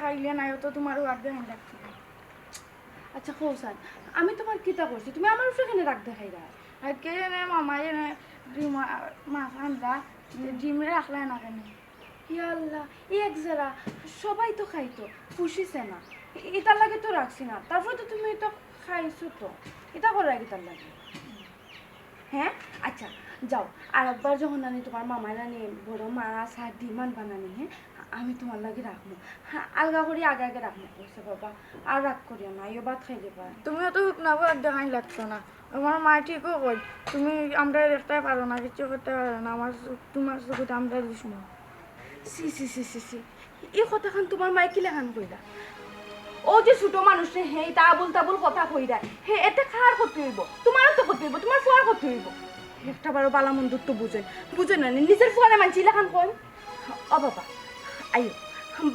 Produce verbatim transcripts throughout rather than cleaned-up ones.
খাইলে নাই, ও তো তোমার রাগ দেখান লাগতো না। আচ্ছা, কও ছাইন, আমি তোমার কিতা করছি? তুমি আমার উপরে কেনে রাগ দেখাইরায়? আর কে জানে, মামায় এনে ডিম, মাছ আনলা, ডিমরে রাখলায় না কেনে? ইয়া আল্লাহ, ই এক জেরা, সবাই তো খাইতো, ফুশিছে না, ইতার লাগি তো রাখছি না। তারপর তো তুমি তো খাইছো তো, ইতা করায় কিতার লাগি? হ্যাঁ, আচ্ছা, যাও, আর একবার যখন নানি তোমার মামায় নানি বড় মাছ আর ডিম আনবা নানি, হ্যাঁ, আমি তোমার লাগি রাখমু। হ্যাঁ, আলগা করি আগে আগে রাখমু। কইছে বাবা, আর রাগ করিও না, আইও ভাত খাইলিবায়। তুমিও তো হুকনা ভাব দেখাইন লাগতো না। আমার মায় ঠিকও কইন, তুমি আমরারে দেখতায় পারো না, কিচ্ছু করতায় পারো না, আমার চোখ-, তোমার চকুত আমরার দুশমন। ছি, ছি, ছি, ছি, ছি। ই কথাখান তোমার মায় কিলাখান কইরা? অউ যে ছোট মানুষরে হে ইতা আবুল তাবুল কথা কইরা, হে এতে কার ক্ষতি অইবো? তোমারও তো ক্ষতি অইবো, তোমার ফুয়ার ক্ষতি অইবো। একটা বারও বালা মন্দ তো বুঝইন, বুঝইন না নি, নিজর ফুয়ারে মানষে ইলাখান কইন। ও বাবা, আইও,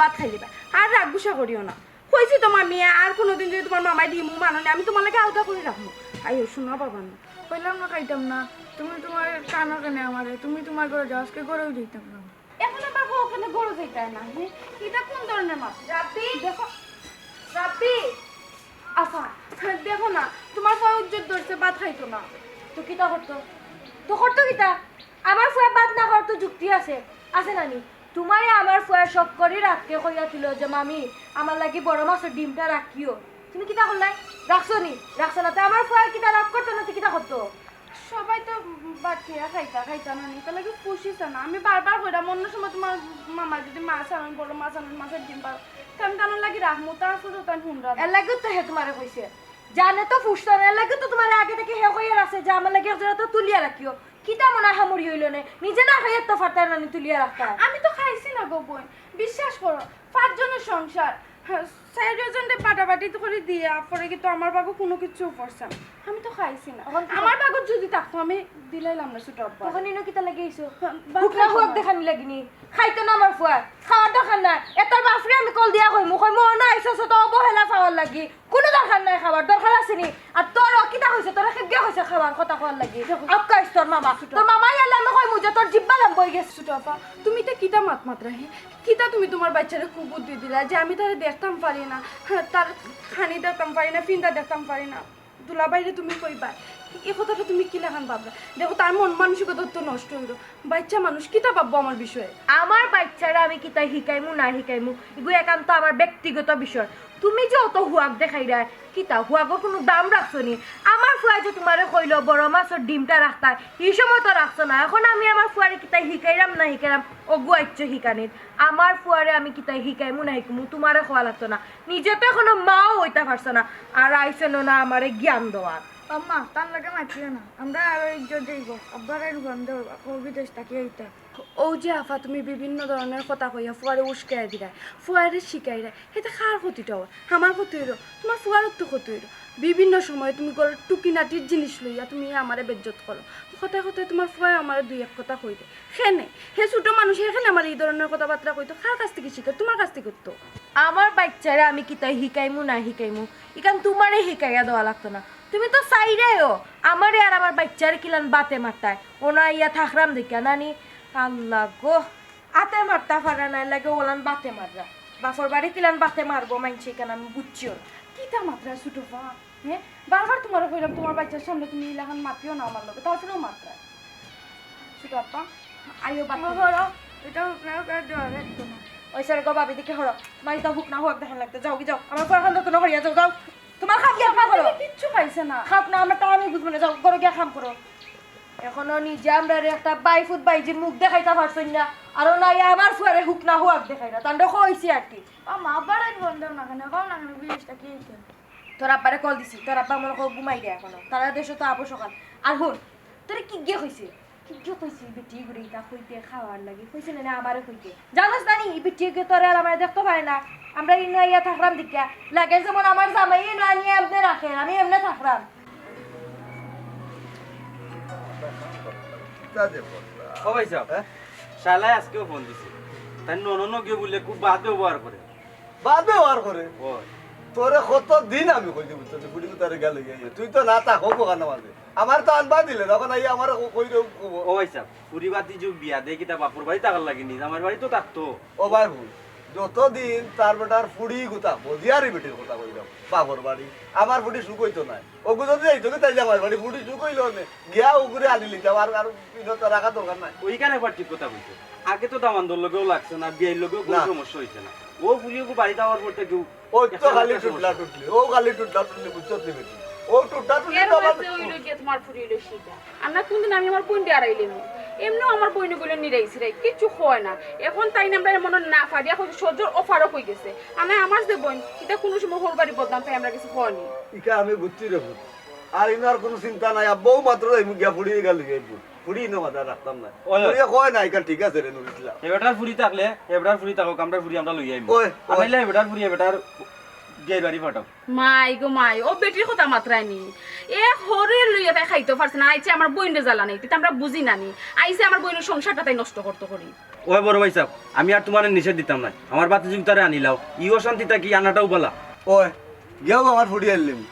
ভাত খাইলিবায়, আর রাগ গুসা করিও না। কইছি তো মামি, আর কোনোদিন যদি তোমার মামায় ডিমু মানো নি, আমি তোমার লাগি আলগা করি রাখমু। আইও, শুনো বাবা না। কইলাম না খাইতাম না, তুমি তোমার টানো কেনে আমারে, তুমি তোমার ঘরো যাও, আজকে ঘরোউ যাইতাম না। এখন আবার কও কেনে ঘরো যাইতায় না, হে? ইটা কোন ধরনের মাত? রাব্বি! দেখো, রাব্বি! আফা, দেখো না, তোমার ফুয়ায় উজ্জত ধরছে, ভাত খাইতো না। তো কিতা করতো? তো করতো কিতা? আমার ফুয়ায় ভাত না খাওয়ার তো যুক্তি আছে, আছে না নি? তোমারে আমার ফুয়ায় শখ করি রাখতে কইয়া দিলো যে, "মামি, আমার লাগি বড় মাছর ডিমটা রাখিও।" তুমি কিতা করলায়? রাখছো নি? রাখছো না? তে আমার ফুয়ায় কিতা রাগ করতো না, তে কিতা করতো? সবাই তো বাটিয়া খাইতা, খাইতা না নি, তার লাগি ফুশিছে না। আমি বারবার কইরাম, অন্য সময় তোমার মামায় যদি মাছ আনইন, বড় মাছ আনইন, মাছর ডিম পারইন, তে আমি তান লাগি রাখমু, তারপরেও তাইন হুনরা না। এর লাগিউ তো হে তোমারে কইছে, জানে তো ফুশতো না, এর লাগিউ তো তোমারে আগে থাকি হে কইয়া রাখছে যে আমার লাগি এক জেরা তো তুলিয়া রাখিও। কিতা মনে অয় হামুরি অইলো নে? নিজে না খাইয়া তো পারতায় না নি তুলিয়া রাখতায়। আমি তো খাইছি না গো বইন, বিশ্বাস করো, পাঁচজনর সংসার, হ্যাঁ, চাইরজনরে বাটাবাটি করি দিয়া পরে কিন্তু আমার ভাগো কুনু কিচ্ছু পড়ছে না। আমি তো খাইছি না। অখন তো আমার ভাগো যদি থাকতো, আমি দিলাইলাম না ছোট আব্বা। অখন ইনো কিতার লাগি আইছো? হ্যাঁ, ভাত হুকনা খাইতো হুয়াক না। দেখানি লাগি নি? খাইতো না আমার ফুয়া, খাওয়ার দরকার নাই। এ তোর বাফরে আমি কল দিয়া কইমু, কইমু, "অনো আইছস তো অবহেলা পাওয়ার লাগি।" কুনু দরকার নাই খাবার, দরকার আছে নি? আর তোর ও কিতা কইছে? তোরে কেগিয়ে কইছে খাবার কথা কওয়ার লাগি? দেখো। আক্কা ইস তোর মামা। ছোট। তোর মামায় আইলে আমি কইমু যে তোর জিব্বা লাম্বা অইগেছে। ছোট আপা, তুমি ইতা কিতা মাত মাতরায়, হে? কিতা তুমি তোমার বাইচ্চারে কুবুদ্ধি দিলায় যে আমি তারে দেখতাম পারি না, তার খানি দেখতাম পারি না, ফিন্দা দেখতাম পারি না? দুলাভাইরে তুমি কইবায়, ই কথাটা তুমি কিলাখান ভাবরায়? দেখো, তার মন মানসিকতা তো নষ্ট অইলো। বাইচ্চা মানুষ কিতা ভাববো আমার বিষয়ে? আমার বাইচ্চারে আমি কিতা হিকাইমু না হিকাইমু, ইগু একান্ত আমার ব্যক্তিগত বিষয়। তুমি যে অত হুয়াক দেখাইরায়, কিতা হুয়াকর কুনু দাম রাখছো নি? আমার ফুয়ায় যে তোমারে কইলো বড় মাছর ডিমটা রাখতায়, ই সময় তো রাখছো না। অখন আমি আমার ফুয়ারে কিতা হিকাইরাম না হিকাইরাম, অগু আইচ্ছো হিকানিত। আমার ফুয়ারে আমি কিতা হিকাইমু না হিকাইমু, তোমারে কওয়া লাগতো না। নিজে তো অখনো মাও অইতা পারছো না, আর আইছো না আমারে জ্ঞান দেওয়ার। আম্মা, তান লগে মাতিও না, আমরার আরো ইজ্জত যাইবো। আব্বার আইন বন্ধ অইবো, কও বিদেশ থাকি আইতা। অউ যে আফা, তুমি বিভিন্ন ধরনের কথা কইয়া ফুয়ারে উস্কাইয়া দিরায়, ফুয়ারে শিখাইরায়, হেতে কার ক্ষতিটা অয়? আমার ক্ষতি অইলো, তোমার ফুয়ারও তো ক্ষতি অইলো। বিভিন্ন সময়ে তুমি ঘরর টুকিনাটির জিনিস লইয়া তুমি আমারে বেজ্জত করো। কথায় কথায় তোমার ফুয়ায় আমারে দুই এক কথা কইরে। কেনে? হে ছোট মানুষ, হে কেনে আমারে ই ধরনের কথাবার্তা কইতো? কার কাছ থাকি শিখে? তোমার কাছ থাকি তো। আমার বাইচ্চারে আমি কিতা হিকাইমু না হিকাইমু, ইখান তোমারে হিকাইয়া দেওয়া লাগতো না। তুমি তো চাইরায়ও আমারে আর আমার বাইচ্চারে কিলান বাতে মারতায়। অনো আইয়া থাকরাম দেখিয়া নানি, আল্লাহ গো, আতে মারতা পারা না, এর লাগি অলান বাতে মাররা। বাপর বাড়ি কিলান বাতে মারবো মাইনষে, ইখান আমি বুঝছিও না। কিতা মাতরায় ছোট ফুয়া? হে? বারবার তোমারে কইলাম, তোমার বাইচ্চার সামনে তুমি ইলাখান মাতিও না আমার লগে, তারপরেও মাতরায়। ছোট আপা, আইও বাদ ও করো। হরো, ইটা হুকনা হুয়াক দেওয়া লাগতো না। ওই স্যার গো, ভাবি দিকে হরো, তোমার ইটা হুকনা হুয়াক দেখান লাগতো। যাওগি যাও, আমার ফুয়ার কান্দা তো না করিয়া যাও, যাও। তোমার কাম গিয়া কাম করো। তুমি কিচ্ছু খাইছে না। খাও না, আমারটা আমি বুঝবো না, যাও, ঘরো গিয়া কাম করো। অখনো নিজে আমরারে একটা বাইফুত বাইজির মুখ দেখাইতা পারছইন না, আর অনো আইয়া আমার ফুয়ারে হুকনা হুয়াক দেখাইরা, তানরে কইছি আর কি। ও মা, আব্বার আইন বন্ধ না কেনে? কও না কেনে, বিদেশ থাকি আইতা। তোর আব্বারে কল দিছি, তোর আব্বা মনে কয় ঘুমাইরা অখনো, তারা দেশো তো আবো সকাল। আর হুন, তোরে কিগিয়ে কইছে? কিগিয়ে কইছে ই বেটিগুরে ইতা কইতে, খাওয়ার লাগি? কইছে না, না আমারে কইতে? জানোস না নি, ই বেটিয়ে তোরে আর আমারে দেখতো পারে না। আমরা ইনো আইয়া থাকরাম দেখিয়া। লাগে যেমন আমার জামাই ইনো আনিয়া এমনে রাখে, আমি এমনে থাকরাম। তা দে বললা। ও ভাই সাহেব, হ্যাঁ? শালায় আজকেও ফোন দিছে। তার নননও গিয়ে বললে খুব বাদ ব্যবহার করে। বাদ ব্যবহার করে? ওই। তোরে কত দিন আমি কইছি, বুঝছস, ফুড়ি কুতারে গেল গিয়া। তুই তো না থাকো ওখানে মাঝে। আমার তো আনবা দিলে, তখন আইয়া আমার কই রে কব। ও ভাই সাহেব, ফুড়ি বাতি যুগ বিয়া দেয় কিতা বাপুর বাড়ি থাকার লাগি নি, আমার বাড়ি তো থাকতো। ও ভাই হুন, যতদিন তার বেটার ফুড়ি গুতা, মজিয়ারি বেটির কথা কইলাম, বাপর বাড়ি, আমার ফুড়ি সুখ অইতো নায়। ওগু যদি যাইতো কি তাই জামাই বাড়ি, ফুড়ি সুখ অইলো নে, গিয়া ওগুরে আনি লিতাম, আর, আর ইনো তো রাখা দরকার নাই। ওইখানে একবার ঠিক কথা কইছো। আগে তো দামান্দর লগেও লাগছে না, বিয়াইর লগেও কোনো না। সমস্যা অইছে না। ও ফুড়ি ওগু বাড়িত আওয়ার পর থাকি ওই তো একটা খালি একটা সমস্যা। টুটলা টুটলি, ও খালি টুটলা টুটলি, বুঝছো তুমি বেটি? ও টুটলা টুটলি এর তো আমার মাঝে ওই লগে তোমার ফুড়ি অইলো সেটা। আমরা কোনদিন আমি আমার বইনরে আড়াইলাম? এমনেও আমার বইন গুলো নিরাই ছিরাই, কিচ্ছু কয় না। এখন তাইন আমরা এমন না পারি, এখন সহ্যর অফারও কই গেছে। আর না, আমার যে বইন, এটা কোনো সময় হউর বাড়ি বদনাম পাই আমরা কিছু কয়নি। ইটা আমি বুঝছি রে পুত। আর ইনো আর কোনো চিন্তা নাই, আব্বাও মাত্র যাইমু গিয়া ফুড়ি গেল যাইমু। ফুড়ি ইনো মাথা রাখতাম না। ওই, ওই। ফুড়িয়ে কয় না, ইখান ঠিক আছে রে নুরুল ইসলাম। এ বেটার ফুড়ি থাকলে, এ বেটার ফুড়ি থাকো, আমরা ফুড়ি আমরা লই আইমু। ওই, ওই। আনাইলে এ বেটার ফুড়ি এ বেটার বিয়াইর বাড়ি পাঠাও। মাই গো মাই, ও বেটির কথা মাতরায়নি। এ হরে লইয়া তাই খাইতো পারছে না, আইছে আমার বইনরে জ্বালা নাই, তে আমরা বুঝি না নি। আইছে আমার বইনর সংসারটা তাই নষ্ট করতো করি। ওই বড় ভাইসাব, আমি আর তোমারে নিষেধ দিতাম না। আমার বাতিজিগুতারে আনিলাও, ই অশান্তি থাকি আনাটাও বালা। ওই, গেও আমার ফুড়ি আনলিম।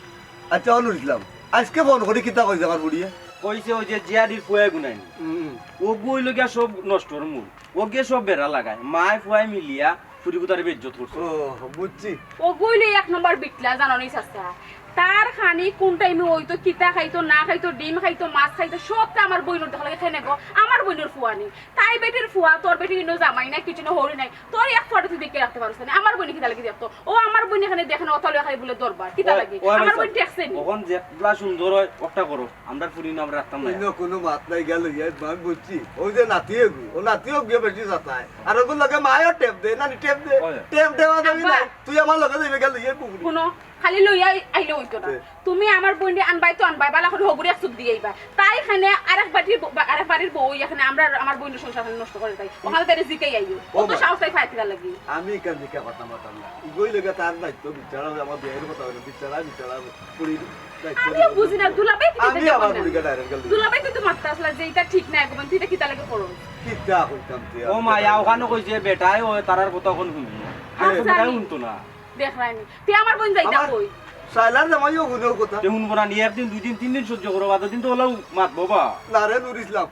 আচ্ছা, অনুর ইসলাম, আজকে ফোন করি কিতা কইছে আমার ফুড়িয়ে? কইছে ওই যে জিয়াদির ফুয়া গুনাইন। হুম। ওগু অইলো গিয়া সব নষ্টর মূল। ওগে সব বেড়া লাগায়। মায় ফুয়ায় মিলিয়া ফুড়িগুতারে বেইজ্জত করছে। ও, বুঝছি। ওগু অইলো এক নম্বর বিটলা, জানো নি চাচা? তার খানি কোন টাইমে অইতো, কিতা খাইতো, না খাইতো, ডিম খাইতো, মাছ খাইতো, সবটা আমার বইনর দেখা লাগে খেনে গো। আমার বইনর ফুয়া নি। তাই বেটির ফুয়া, তোর বেটির ইনো জামাই নাই, কিছু না হরি নাই। তোর এক ফটো তুই দেখে রাখতে পারছ না। আমার বইনে কিতা লাগি দেখতো? ও আমার বইনে এখানে দেখে না, অতা লইয়া খালি বলে দরবার। কিতা ওই, লাগি? ওই আমার ভাইসাব, বইন ঠেকছে নি। অখন যেগুলা সুন্দর অয়, ওটা করো। আমরা ফুড়ি ইনো আমরা রাখতাম না। ইনো কোনো মাত নাই গেল, ইয়ে আমি বুঝছি। ওই যে নাতি এগু, ও নাতি এগু গিয়ে বেশি সাতায়। আর ওগুর লগে মায়ও টেপ দে, নানি টেপ দে। ওই। টেপ দেওয়া যাবি আব্বা। না। তুই আমার লগে যাইবে গেল, ইয়ে পুকুরি। হুনো, খালি লইয়া আই-, আইলে অইতো না। তে। তুমি আমার বইনরে আনবায় তো আনবায়, বালা করি হগুরে এক চুপ দিয়া আইবা। তাই এখানে আরেক বাড়ির ব-, বা-, আরেক বাড়ির বউ এখানে আমরা আমার বইনর সংসার খালি নষ্ট করে তাই। ওখানে তারে জিকাই আইও। ও অত মা। সাহস তাই পায় কিতা লাগি। আমি ইখান জিকা কথা মাতাম না। ইগোই লেগে তার দায়িত্ব বিচারা, আমার বিয়ের কথা হইলো, বিচারা, বিচারা, পুরি দায়িত্ব আমিও নিলাম। বুঝি না, দুলাভাই কিতা আমি দেখে আমার বলেন? পুরিকে direct গেল দিই। দুলাভাই কিন্তু মাততা আসলা যে ইটা ঠিক না, এখন তুই ইটা কিতা লাগি করস? কিতা কইতাম তুই? ও আমি মায়া, কথা ওখানে বলি। কইছে বেটায়, ও তারার কথা অখন হুনি। আচ্ছা, বেটায় আমি হুনতো না। দেখরায়নি। তুই আমার বইন যাইতা আমার কই? শালার জামাইও হুনো কথা। তে হুনবো না নি, একদিন, দুই দিন, তিন দিন সহ্য করো, বাদর দিন তো ওলাউ মাতবো বা। না রে নুর ইসলাম,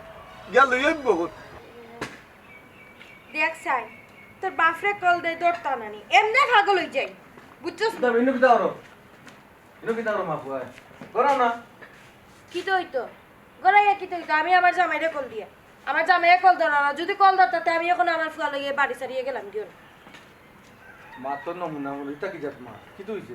গেল লইয়া বহুত। দেখ সাই, তোর বাফরে কল দে, ধরতা নানি। এমনে পাগল অই যাই। বুঝছস? দাঁড়াও, ইনো কিতা করো? ইনো কিতা করো মা ফুয়ায়? করো না। কিতা অইতো? গড়াইয়া কিতা অইতো? আমি আমার জামাইরে কল দিয়া। আমার জামাইয়ে কল ধরে না। যদি কল ধরতা, তে আমি এখন আমার ফুয়া লইয়া বাড়ি ছাড়িয়া গেলাম, দিও না। মা তো নমুনা মনে, ইতা কি জাত মা? কিতা অইছে?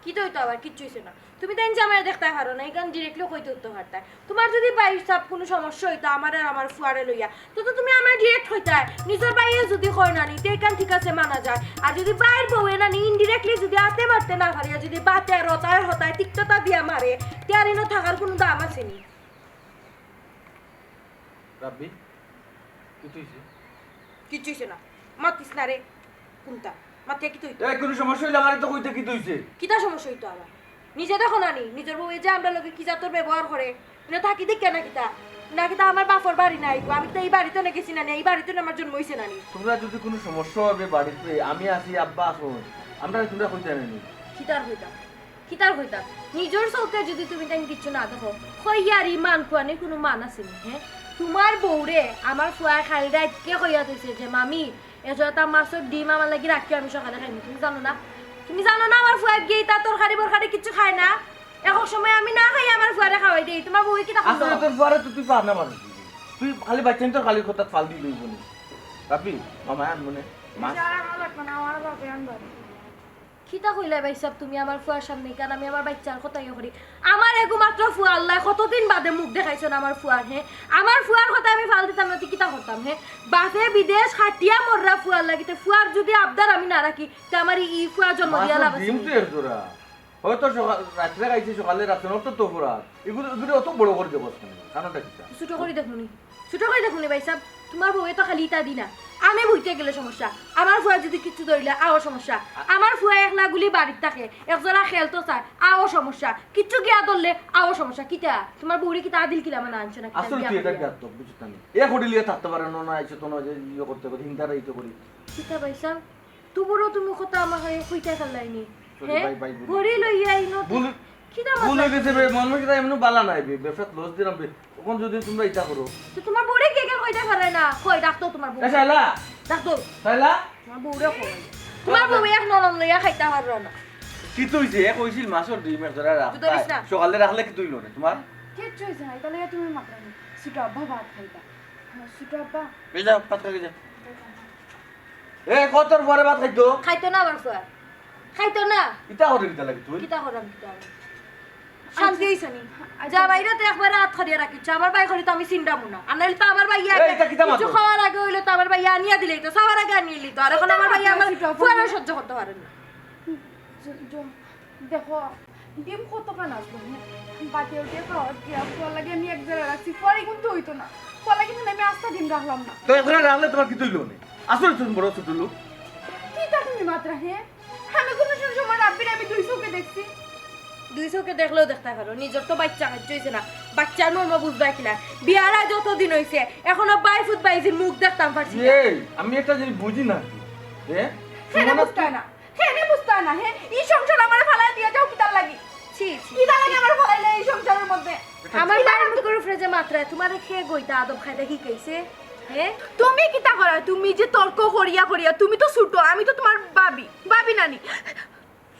কিতা অইতো আবার? কিচ্ছু অইছে না। তুমি তাইন জামাইরে দেখতায় পারো না, ইখান directly কইতে উঠতে পারতায়। তোমার যদি ভাইসাব কোনো সমস্যা অইতো আমার আর আমার ফুয়ারে লইয়া, তো, তো তুমি আমারে direct কইতায়। নিজর ভাইয়ে যদি কয় না নি, তে ইখান ঠিক আছে, মানা যায়। আর যদি ভাইর বউয়ে না নি, indirectly যদি আতে মারতে না পারিয়া, যদি বাতে আর হতায় হতায় তিক্ততা দিয়া মারে, তে আর ইনো থাকার কোনো দাম আছে নি? রাব্বি, কিতা অইছে? কিচ্ছু অইছে না। মাতিস না রে। কুনটা? মাতিয়া কিতা অইতো? এই, কোনো সমস্যা অইলে আমারে তো কইতে, কিতা অইছে? কিতা সমস্যা অইতো আবার? নিজে দেখো না নি, নিজর বউয়ে যে আমরার লগে কি জাতর ব্যবহার করে। ইনো থাকি দেখিয়া না কিতা? না কিতা আমার বাফর বাড়ি না ইগু? আমি তো ই বাড়িত না গেছি না নি, ই বাড়িত না আমার জন্ম অইছে না নি। তোমরা যদি কোনো সমস্যা অইবে বাড়িত, আমি আছি, আব্বা আছইন, আমরারে তোমরা কইতায় না নি। কিতার কইতাম? কিতার কইতাম? নিজর চউখে যদি তুমি তাইন কিচ্ছু না দেখো, কইয়ার ই মান কুয়ানির কোনো মান আছে নি, হে? তোমার বউরে আমার ফুয়ায় কাইল রাইতকে কইয়া থইছে যে, "মামি, এশোটা মাছর ডিম আমার লাগি রাখিও, আমি সকালে খাইমু।" তুমি জানো না? তুমি জানো না আমার ফুয়ায় গিয়া ইতা তরকারি বরকারি কিচ্ছু খায় না? এক এক সময় আমি না খাই আমার ফুয়ারে খাওয়াই দেই। তোমার বউয়ে কিতা করলো? আসলে তোর ফুয়ারে তো তুই পার না মানুষ। তুই খালি বাইচ্চাইন্তর খালি কথাত ফাল দিলে অইবো নি। রাব্বি, মামায় আনবো নে। মাছ। আর আমার লাগবো না, আমার বাপে আনবো। কিতা কইলায় ভাইসাব তুমি আমার ফুয়ার সামনে? কারণ আমি আমার বাইচ্চার কথাই করি। আমার এগু মাত্র ফুয়া, আল্লায় কতদিন বাদে মুখ দেখাইছইন আমার ফুয়ার, হে? আমার ফুয়ার কথা আমি ফাল দিতাম না, তে কিতা করতাম, হে? বাফে বিদেশ খাটিয়া মররা ফুয়ার লাগি, তে ফুয়ার যদি আবদার আমি না রাখি, তে আমার ই ফুয়া জন্ম দিয়া লাভ আছে নি? ডিম তো এক জোড়া। হয়তো সকাল, রাত্রে খাইছে, সকালে রাখছে, অত তো ফুরা। এগুলো, এগুলো অত বড় করি দেখো কেনে? কারণটা কিতা? ছোট করি দেখমু নি। ছোট করি দেখমু নি ভাইসাব, তোমার বউয়ে তো খালি ইতা দি না। আমি বইতে গেলে সমস্যা। আমার ফুয়ায় যদি কিচ্ছু ধরিলে, আও সমস্যা। আমার ফুয়া একলা গুলি বাড়িত থাকে, এক জোড়া খেলতো চায়, আও সমস্যা। কিচ্ছু গিয়া ধরলে, আও সমস্যা। কিতা? তোমার বউরে কিতা আদিল কিলা মানে আনছো না কিতা? আসলে বিয়া তুই এটা করিয়া? গাত তো বুঝতে নি। এ হোটেল ইয়ে থাকতে পারে না, না, আইসো তো না, যে ইয়ে করতে পারে, হিংসাটা ইয়ে করি। কিতা ভাইসাব? তুবুরও তুমি কথা আমার হয়ে কইতায় পারলায় নি? Sorry, হে? ভাই, ভাই, ভুল। হরি লইয়া আইনো তো। ভুল, কিতা ভুল মাতলায়? অই গেছে বে, মন কিতা এমনে বালা নাই বে, ব্যবসাত loss দিলাম বে। অখন যদি তোমরা ইতা করো। তো তোমার বউরে কে কে কইতায় পারে না? কই, ডাক তো তোমার বউ। এ শালা। ডাক তো। শালা। আমার বউরে কই। তোমার বউ এক নরম লইয়া খাইতা পাররা না। কিতা অইছে? এ কইছিল মাছর ডিম এক জোড়া রাখ। দুধ দিস না। সকালে রাখলে কিতা অইলো নে তোমার? কিচ্ছু অইছে না, ইতা লইয়া তুমি মাতরায় নি। ছোট আব্বা ভাত খাইতা। ছোট আব্বা। এই যাও, ভাত খাই যাও। এ, কতর পরে ভাত খাইতো? খাইতো না আমার ফুয়া। খাইতো না। ইতা করে কিতা লাগি তুই? কিতা করাম, কিতা করাম? শান্তি অইছে নি? আচ্ছা। জামাইরে তো একবারে আত করিয়া রাখিছ। আমার ভাই করি তো আমি চিন্তামু না। আর নাইলে তো আমার ভাই এই, ইটা কিতা মাতো? কিছু খাওয়ার আগে অইলে তো আমার ভাই আনিয়া দিলেই তো, খাওয়ার আগে আনিয়া দিলেই তো। আর এখন আমার ভাই আমার ফুয়ারও সহ্য করতে পারে না। জ-, জ-, দেখো, ডিম কতখান আসলো, হ্যাঁ? বাটি উঠিয়ে খাওয়ার কি আর ফুয়ার লাগি আমি এক জায়গায় রাখছি, ফুয়ার কিন্তু অইতো না। ফুয়ার লাগি কিন্তু আমি আস্তা ডিম রাখলাম না। তো এখন রাখলে তোমার কিতা অইলো নে? আসলে তুমি বড় ছোট লোক। কিতা তুমি মাতরায়, হ্যাঁ? আমি কোনো সময় রাব্বির আমি দুই চোখে দেখছি। দুই চোখে দেখলেও দেখতা পারো, নিজর তো বাইচ্চা কাচ্চা অইছে না, বাইচ্চার মর্ম বুঝবা কিলা? বিয়ার আজ যত দিন অইছে, এখনো বাইফুত বাইজির মুখ দেখতাম পারছি না। এই, আমি একটা জিনিস বুঝি না। এ? কেনে বুঝতায় না? কেনে বুঝতায় না, হে? ই সংসার আমারে ফালাই দিয়া যাও কিতার লাগি? ছি, ছি। কিতার লাগি আমারে ফালাইলে ই সংসারের মধ্যে? আমার ভাইর মুখর উপরে যে মাতরায়, তোমারে কে গইতা আদব কায়দা শিখাইছে? হে? তুমি কিতা করায়? তুমি যে তর্ক করিয়া করিয়া, তুমি তো ছোট, আমি তো তোমার ভাবি, ভাবি নানি।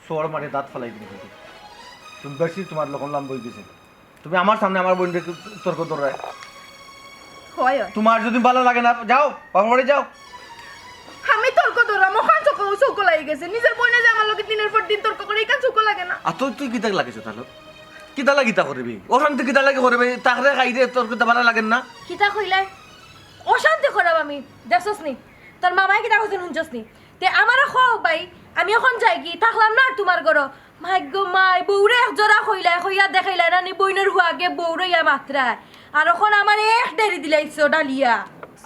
চড় মারে দাঁত ফালাই দিমু কিন্তু। তুমি বেশি তোমার লকম লাম্বা অই গেছে। তুমি আমার সামনে আমার বইনরে তর্ক ধরায়। হয়, হয়। তোমার যদি ভালা লাগে না, যাও, বাপর বাড়ি যাও। আমি তর্ক ধরাম, অখান চউখ, চউখ লাগি গেছে। নিজর বইনে যে আমার লগে দিনের পর দিন তর্ক করে, ইখান চউখ লাগে না। আর তুই, তুই কিতা লাগিছ তার লগে? কিতা লাগি ইতা করবি? অশান্তি কিতা লাগি করবি? তারে খাইরে তোর কিতা ভালা লাগের না? কিতা কইলায়? অশান্তি করাম আমি, দেখছস নি? তোর মামায় কিতা কইছইন হুনছস নি? তে আমারে কও ভাই, আমি অখন যাইগি, থাকলাম না আর তোমার ঘরো। মাই গো মাই, বউরে এক জোড়া কইলায়, কইয়া দেখাইলায় না নি, বইনর হুয়াগে বউরে ইয়া মাতরায়। আর অখন আমারে এক ঢেড়ি দিলাইছো ডালিয়া।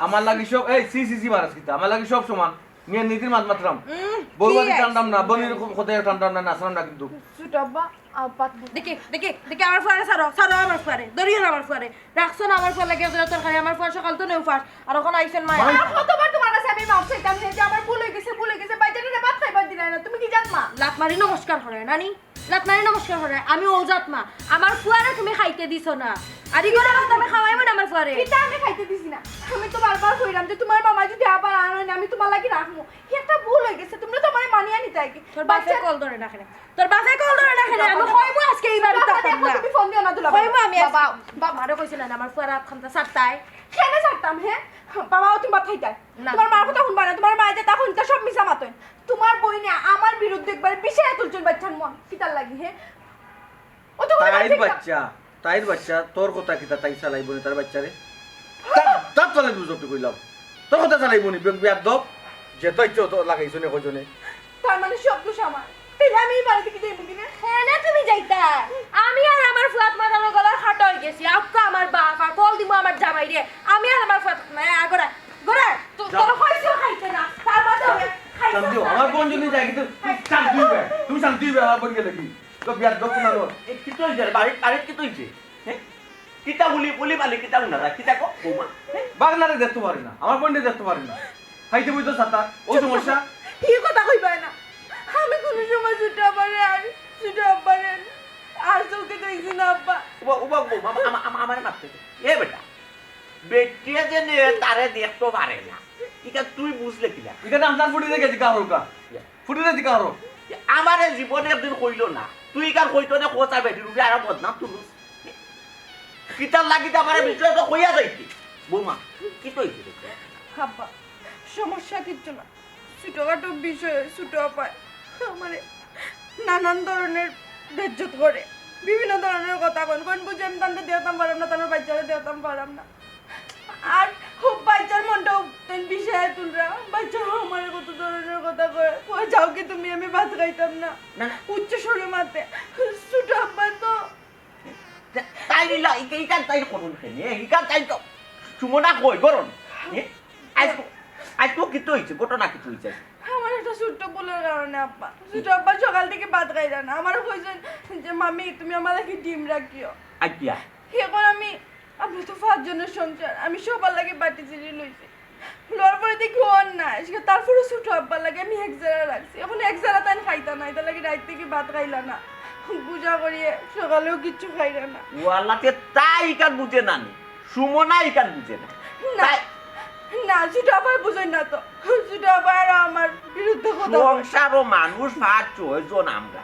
আমার লাগি সব, এই, ছি, ছি, ছি, মারাস কিতা? আমার লাগি সব সমান। মিয়া নীতির মাত মাতরাম। উম, বউ কি বাড়ি আইছে? টানতাম না, বনির কথায় টানতাম না, নাচরাম না কিন্তু। ছোট আব্বা, আব্বা। দেখি, দেখি, দেখি, আমার ফুয়ারে ছাড়ো, ছাড়ো আমার ফুয়ারে, ধরিও না আমার ফুয়ারে। রাখছো না আমার ফুয়ার লাগি এক জোড়া তরকারি, আমার ফুয়া সকাল তো নেও ফাস, আর অখন আইছইন মায়। আর কতবার তোমার কাছে আমি মাফ চাইতাম যে আমার ভুল অই গেছে, ভুল অই গেছে, বাইচ্চাটারে ভাত খাইবার দিলায় না, তুমি কি জাত মা? লাত মারি নমস্কার করে, নানি? লাত মারি নমস্কার করে, আমি অউ জাত মা। আমার ফুয়ারে তুমি খাইতে দিছো না। আর ইগুলা ভাত আমি খাওয়াইমু না আমার ফুয়ারে। ইটা আমি খাইতে দিছি না। আমি তো বারবার কইরাম যে তোমার মামায় যদি আবার আনইন, আমি তোমার লাগি রাখমু। একটা ভুল অই গেছে, তোমরা তো আমারে মানিয়া নিতায় কি? তোর বাপে কল ধরে না কেনে? তোর বাপে কল ধরে না কেনে? আমি কইমু আজকে ই বাড়িত থাকতাম না। তুমি ফোন দিও না দুলাভাই। কইমু আমি আজকে। বাবা, বাবা। আমারে কইছিলা না আমার ফুয়ার আতখানতা ছাড়তায়? কেনে ছাড়তাম, হে? বাবা, তুমি ভাত খাইতায়। না। তোমার মার কথা হুনবায় না, তোমার মায় যেতা কইন, ইতা সব মিছা মাতইন। তোমার বইনে আমার বিরুদ্ধে একবারে বিষাইয়া তুলছইন বাইচ্চার মন। কিতার লাগি, হে? ও তো কোনো তাইর বাইচ্চা না। বাইচ্চা, তাইর বাইচ্চা, তোর কথা কিতা তাই চালাইবো নি তার বাইচ্চারে? তার, তার তলে বুঝতে কইলাম। তোর কথা চালাইবো নি, বে-, বেয়াদব। যেতা ইচ্ছা অতা লাগাইছো নে কয়জনে। তার মানে সব দোষ আমার। তাইলে আমি ই বাড়ি থাকি যাইমু কেনে? কেনে তুমি যাইতায়? আমি আর আমার ফুয়াত মাতানো গলার কাটা অই গেছি। আউক্কা আমার বাপ, আর কল দিমু আমার জামাইরে। আমি আর আমার ফুয়াত, না, আগরা, গরা, তো, তো, তোর কইছো খাইতে না। তার বাদে খাইছো শান্তি হও, না। আমার বোন যদি যায় কিন্তু শান্তি অইবে। তুমি শান্তি অইবে, আমার বোন গেলে কি? তো বিয়াদব কুনানো। এ, কিতা অইছে রে? বাড়িত, বাড়িত কিতা অইছে? হে? কিতা বুলি, বুলি বালি কিতা হুনা যায়? কিতা কও, বৌমা? হে? বাগনারে দেখতে পারি না, আমার বোনরে দেখতে পারি না। খাইতে বইতো সাতার, অউ সমস্যা। ই কথা কইবায় না। আমি কুনু সময় ছোট আব্বারে আর ছোট আব্বারে আর চউখে দেখছি না, আব্বা। উবা, উবা, বৌমা, আমা-, আমা-, আমারে মাফ করি দে। এ বেটা, বেটিয়ে যে নে তারে দেখতো পারে না। ইটা তুই বুঝলে কিলা? ইখান আপনার ফুড়িরে গেছি কারো কা। ইয়া। ফুড়িরে জিকা করো। আমারে জীবনে একদিন কইলো না। তুই ইখান কইতো না, কও চাই বেটির উপরে আরো বদনাম তুলুস। কিতার লাগি তো আমারে বিষয়ে তো কইয়া যাইতি। বৌমা, কিতা অইছে রে? আব্বা, সমস্যা কিচ্ছু না। ছোটখাটো বিষয়ে ছোট আপায় আমারে নানান ধরনের বেইজ্জত করে। বিভিন্ন ধরনের কথা কইন। কইন বুঝি আমি তানরে দেখতাম পারাম না, তানর বাইচ্চারে দেখতাম পারাম না। আর ও বাইচ্চার মনটাও তাইন বিষাইয়া তুলরা। বাইচ্চা আমারে কত ধরনের কথা কয়। কয়, "যাও কি তুমি, আমি ভাত খাইতাম না।" না। উচ্চ স্বরে মাতে। ছোট আব্বা তো তা-, তাই নিলা, ইকা-, ইকান তাই করুন কেনে? ইকান তাই তো সুমনা কই, করুন? এ? আইজ, আইজ তো কিতা অইছে? ঘটনা কিতা অইছে? আমার একটা ছোট্ট ভুলের কারণে আব্বা। ছোট আব্বা সকাল থাকি ভাত খাইরা না। আমারে কইছইন যে, "মামি, তুমি আমার লাগি ডিম রাখিও।" আচ্ছা। এখন আমি আমরা তো পাঁচজনের সংসার, আমি সবার লাগি বাটি চিনি লইছি। লওয়ার পরে দেখি অর নাই, তারপরে ছোট আব্বার লাগি আমি এক জারা রাখছি। এখন এক জারা তাইন খাইতা না, ইতার লাগি রাইত থাকি ভাত খাইলা না। বুঝা করিয়ে সকালেও কিচ্ছু খাইরা না। ও আল্লাহ, তে তাই ইকান বুঝে না নি, সুমনা ইকান বুঝে না। না, তাই না, ছোট আপায় বুঝইন না তো। ছোট আপায় আরো আমার বিরুদ্ধে কথা কয়। সংসারো মানুষ পাঁচ ছয় জন আমরা।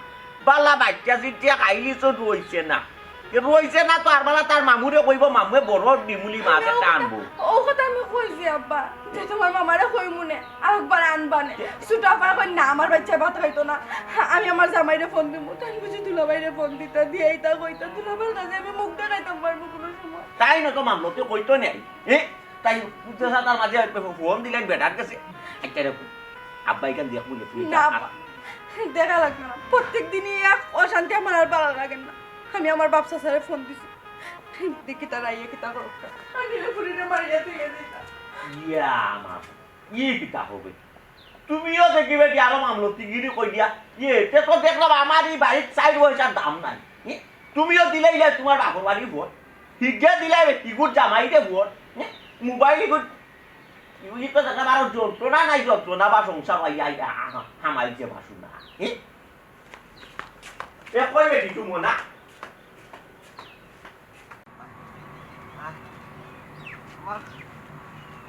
বালা বাইচ্চা জিতিয়া খাইলি তো রইছে না। এ রইছে না তো আর বালা তার মামুরে কইবো, মামুয়ে বড় ডিমুলি মাছ একটা আনবো। ও কথা আমি কইছি আব্বা, যে তুমার মামারে কইমুনে, আরেকবার আনবানে। ছোট আপায় কয় না, আমার বাইচ্চায় ভাত খাইতো না। আমি আমার জামাইরে ফোন দিমু, তাইন বুঝি দুলাভাইরে ফোন দিতা, দিয়া ইতা কইতা, দুলাভাইর কাছে আমি মুখ দেখাইতাম পারমু কুনু সময়। তাইন তো মামলতি কইতো নাই। এ? তাইন বুঝতে তার মাঝে ফোন দিলাইন বেটার কাছে। আচ্ছা রে, আব্বা ইখান দিয়া কইলে তুমি না, আব্বা, দেখা লাগতো না। প্রত্যেক দিনই এক অশান্তি, আমার আর ভালা লাগে না। আমি আমার বাপ চাচারে ফোন দিছি। দেখি তারা আইয়া কিতা করুক। আমি ফুরিরে মারিয়া দিয়া দিতা। ইয়া আমার, ই কিতা হবে? তুমিও দেখি বেটি আরো মামলতিগিরি কই দিয়া। ইয়ে, তে তো দেখলাম আমার ই বাড়ির চাইর পয়সার দাম নাই। ই, তুমিও দিলাইলা তুমার বাপর বাড়ি ভোট। হিগে দিলাই বেটি গুর জামাইরে ভোট। ই, মোবাইল গুর, ই তো দেখলাম আরো যন্ত্রণা নাই যন্ত্রণা বা সংসার হইয়া আই-, আ-, আ-, হামাইছে বাসু না। ই, এ কই বেটি তুমি না? আমার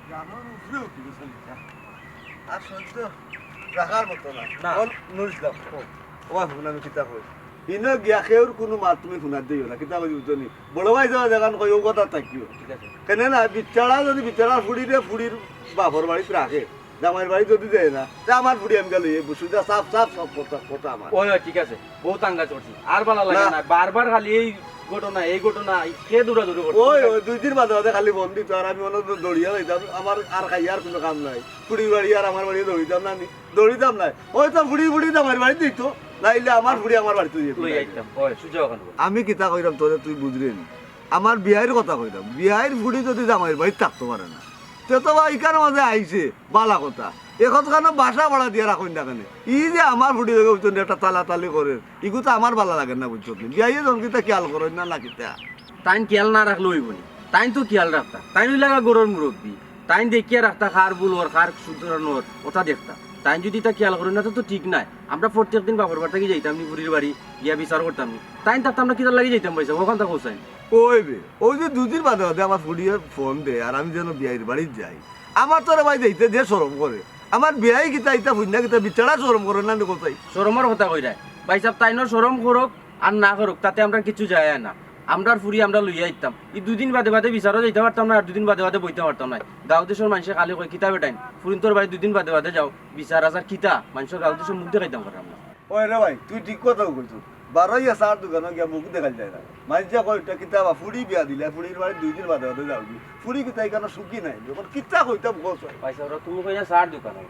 জানোর উপরে উঠি গেছে লিখা। আর সহ্য রাখার মতো না। না। বল, নুরুল ইসলাম, ও। ও ভাই, হুন, আমি কিতা কই? ইনো গিয়া কেউর কুনু মাত তুমি হুনার দিও না, কিতা কই বুঝছো নি? বড় ভাই যাওয়া দেখান কই, ও কথা থাকিও। ঠিক আছে। কেনে না, বিচারা যদি বিচারা ফুড়িরে ফুড়ির বাপর বাড়িত রাখে, জামাইর বাড়ি যদি যায় না, তে আমার ফুড়ি আমি গেলে এই সুজা সাফ সাফ সব কথা, কথা আমার। ওই, ওই, ঠিক আছে, বহুত আঙ্গা চড়ছি, আর ভালা লাগে না। না। বারবার খালি এই ঘটনা, এই ঘটনা, কে দৌড়াদৌড়ি করছে? ওই, ওই, দুই দিন বাদে বাদে খালি ফোন দিত, আর আমি মনে হয় দৌড়িয়া যাইতাম, আমার আর খাইয়া আর কুনু কাম নাই। ফুড়ির বাড়ি আর আমার বাড়ি দৌড়িতাম না নি, দৌড়িতাম না। ওই তো ফুড়ি ফুড়ি জামাইর বাড়ি দিত, নাইলে আমার ফুড়ি আমার বাড়িত দিত। লই আইতাম, ওই, সুজা ওখানে বল। আমি কিতা কইরাম তোরে, তুই বুঝরে নি? আমার বিয়াইর কথা কইরাম, বিয়াইর ফুড়ি যদি জামাইর বাড়িত থাকতো পারে না, তে তো বা ইখান মাঝে আইছে, বালা কথা। এখন কেন বাসা ভাড়া দিয়া রাখইন না কেনে? ই যে আমার ফুড়ি লগে বুঝছো নি, একটা তালাতালি করের, ইগু তো আমার বালা লাগের না, বুঝছো নি? বিয়াইয়ে যখন কিতা খেয়াল করইন না, না কিতা? তাইন খেয়াল না রাখলে অইবো নি? তাইন তো খেয়াল রাখতা। তাইন অইলা গা ঘরর মুরব্বি। তাইন দেখিয়া রাখতা কার ভুল অর, কার শুধরানোর, ওটা দেখতা। তাইন যদি ইতা খেয়াল করইন না, তো, তো ঠিক নাই। আমরা প্রত্যেক দিন বাপর বাড়ি থাকি যাইতাম নি, ফুড়ির বাড়ি গিয়া বিচার করতাম নি। তাইন থাকতে আমরা কিতার লাগি যাইতাম, ভাইসাব? ওখান থাকি হোসাইন। ওই বে, ওই যে দুদিন বাদে বাদে আমার ফুড়িয়ে ফোন দে, আর আমি যেন বিয়াইর বাড়িত যাই। আমার তো রে ভাই যাইতে যে শরম করে। আমার বিয়াই কিতা ইতা ফুইন্না কিতা বিচারা শরম করে না নি কোথায়? শরমর কথা কইরায়। ভাইসাব, তাইনও শরম করুক আর না করুক, তাতে আমরার কিচ্ছু যায় না। আমরার ফুড়ি আমরা লইয়া আইতাম। ই দুদিন বাদে বাদে বিচারও যাইতাম পারতাম না, আর দুদিন বাদে বাদে বইতাম পারতাম না। গাঁও দেশর মানষে খালি কয়, "কিতা বেটাইন, ফুরিন্তর বাড়ি দুদিন বাদে বাদে যাও, বিচার আচার কিতা?" মানষর গাঁও দেশর মুখ দেখাইতাম পারতাম না। ওই রে ভাই, তুই ঠিক কথাউ কইছস। বারইয়া চার দোকানো গিয়া মুখ দেখাইল যায় না। মাইনষে কয়, "ইটা কিতা বা ফুড়ি বিয়া দিলে, ফুড়ির বাড়ি দুই দিন বাদে বাদে যাওগি।" ফুড়ি কিতা ইখানো সুখী নাই? অখন কিতা কইতাম কস ভাই? ভাইসাব, ওরা তুমি কইরা চার দোকানো।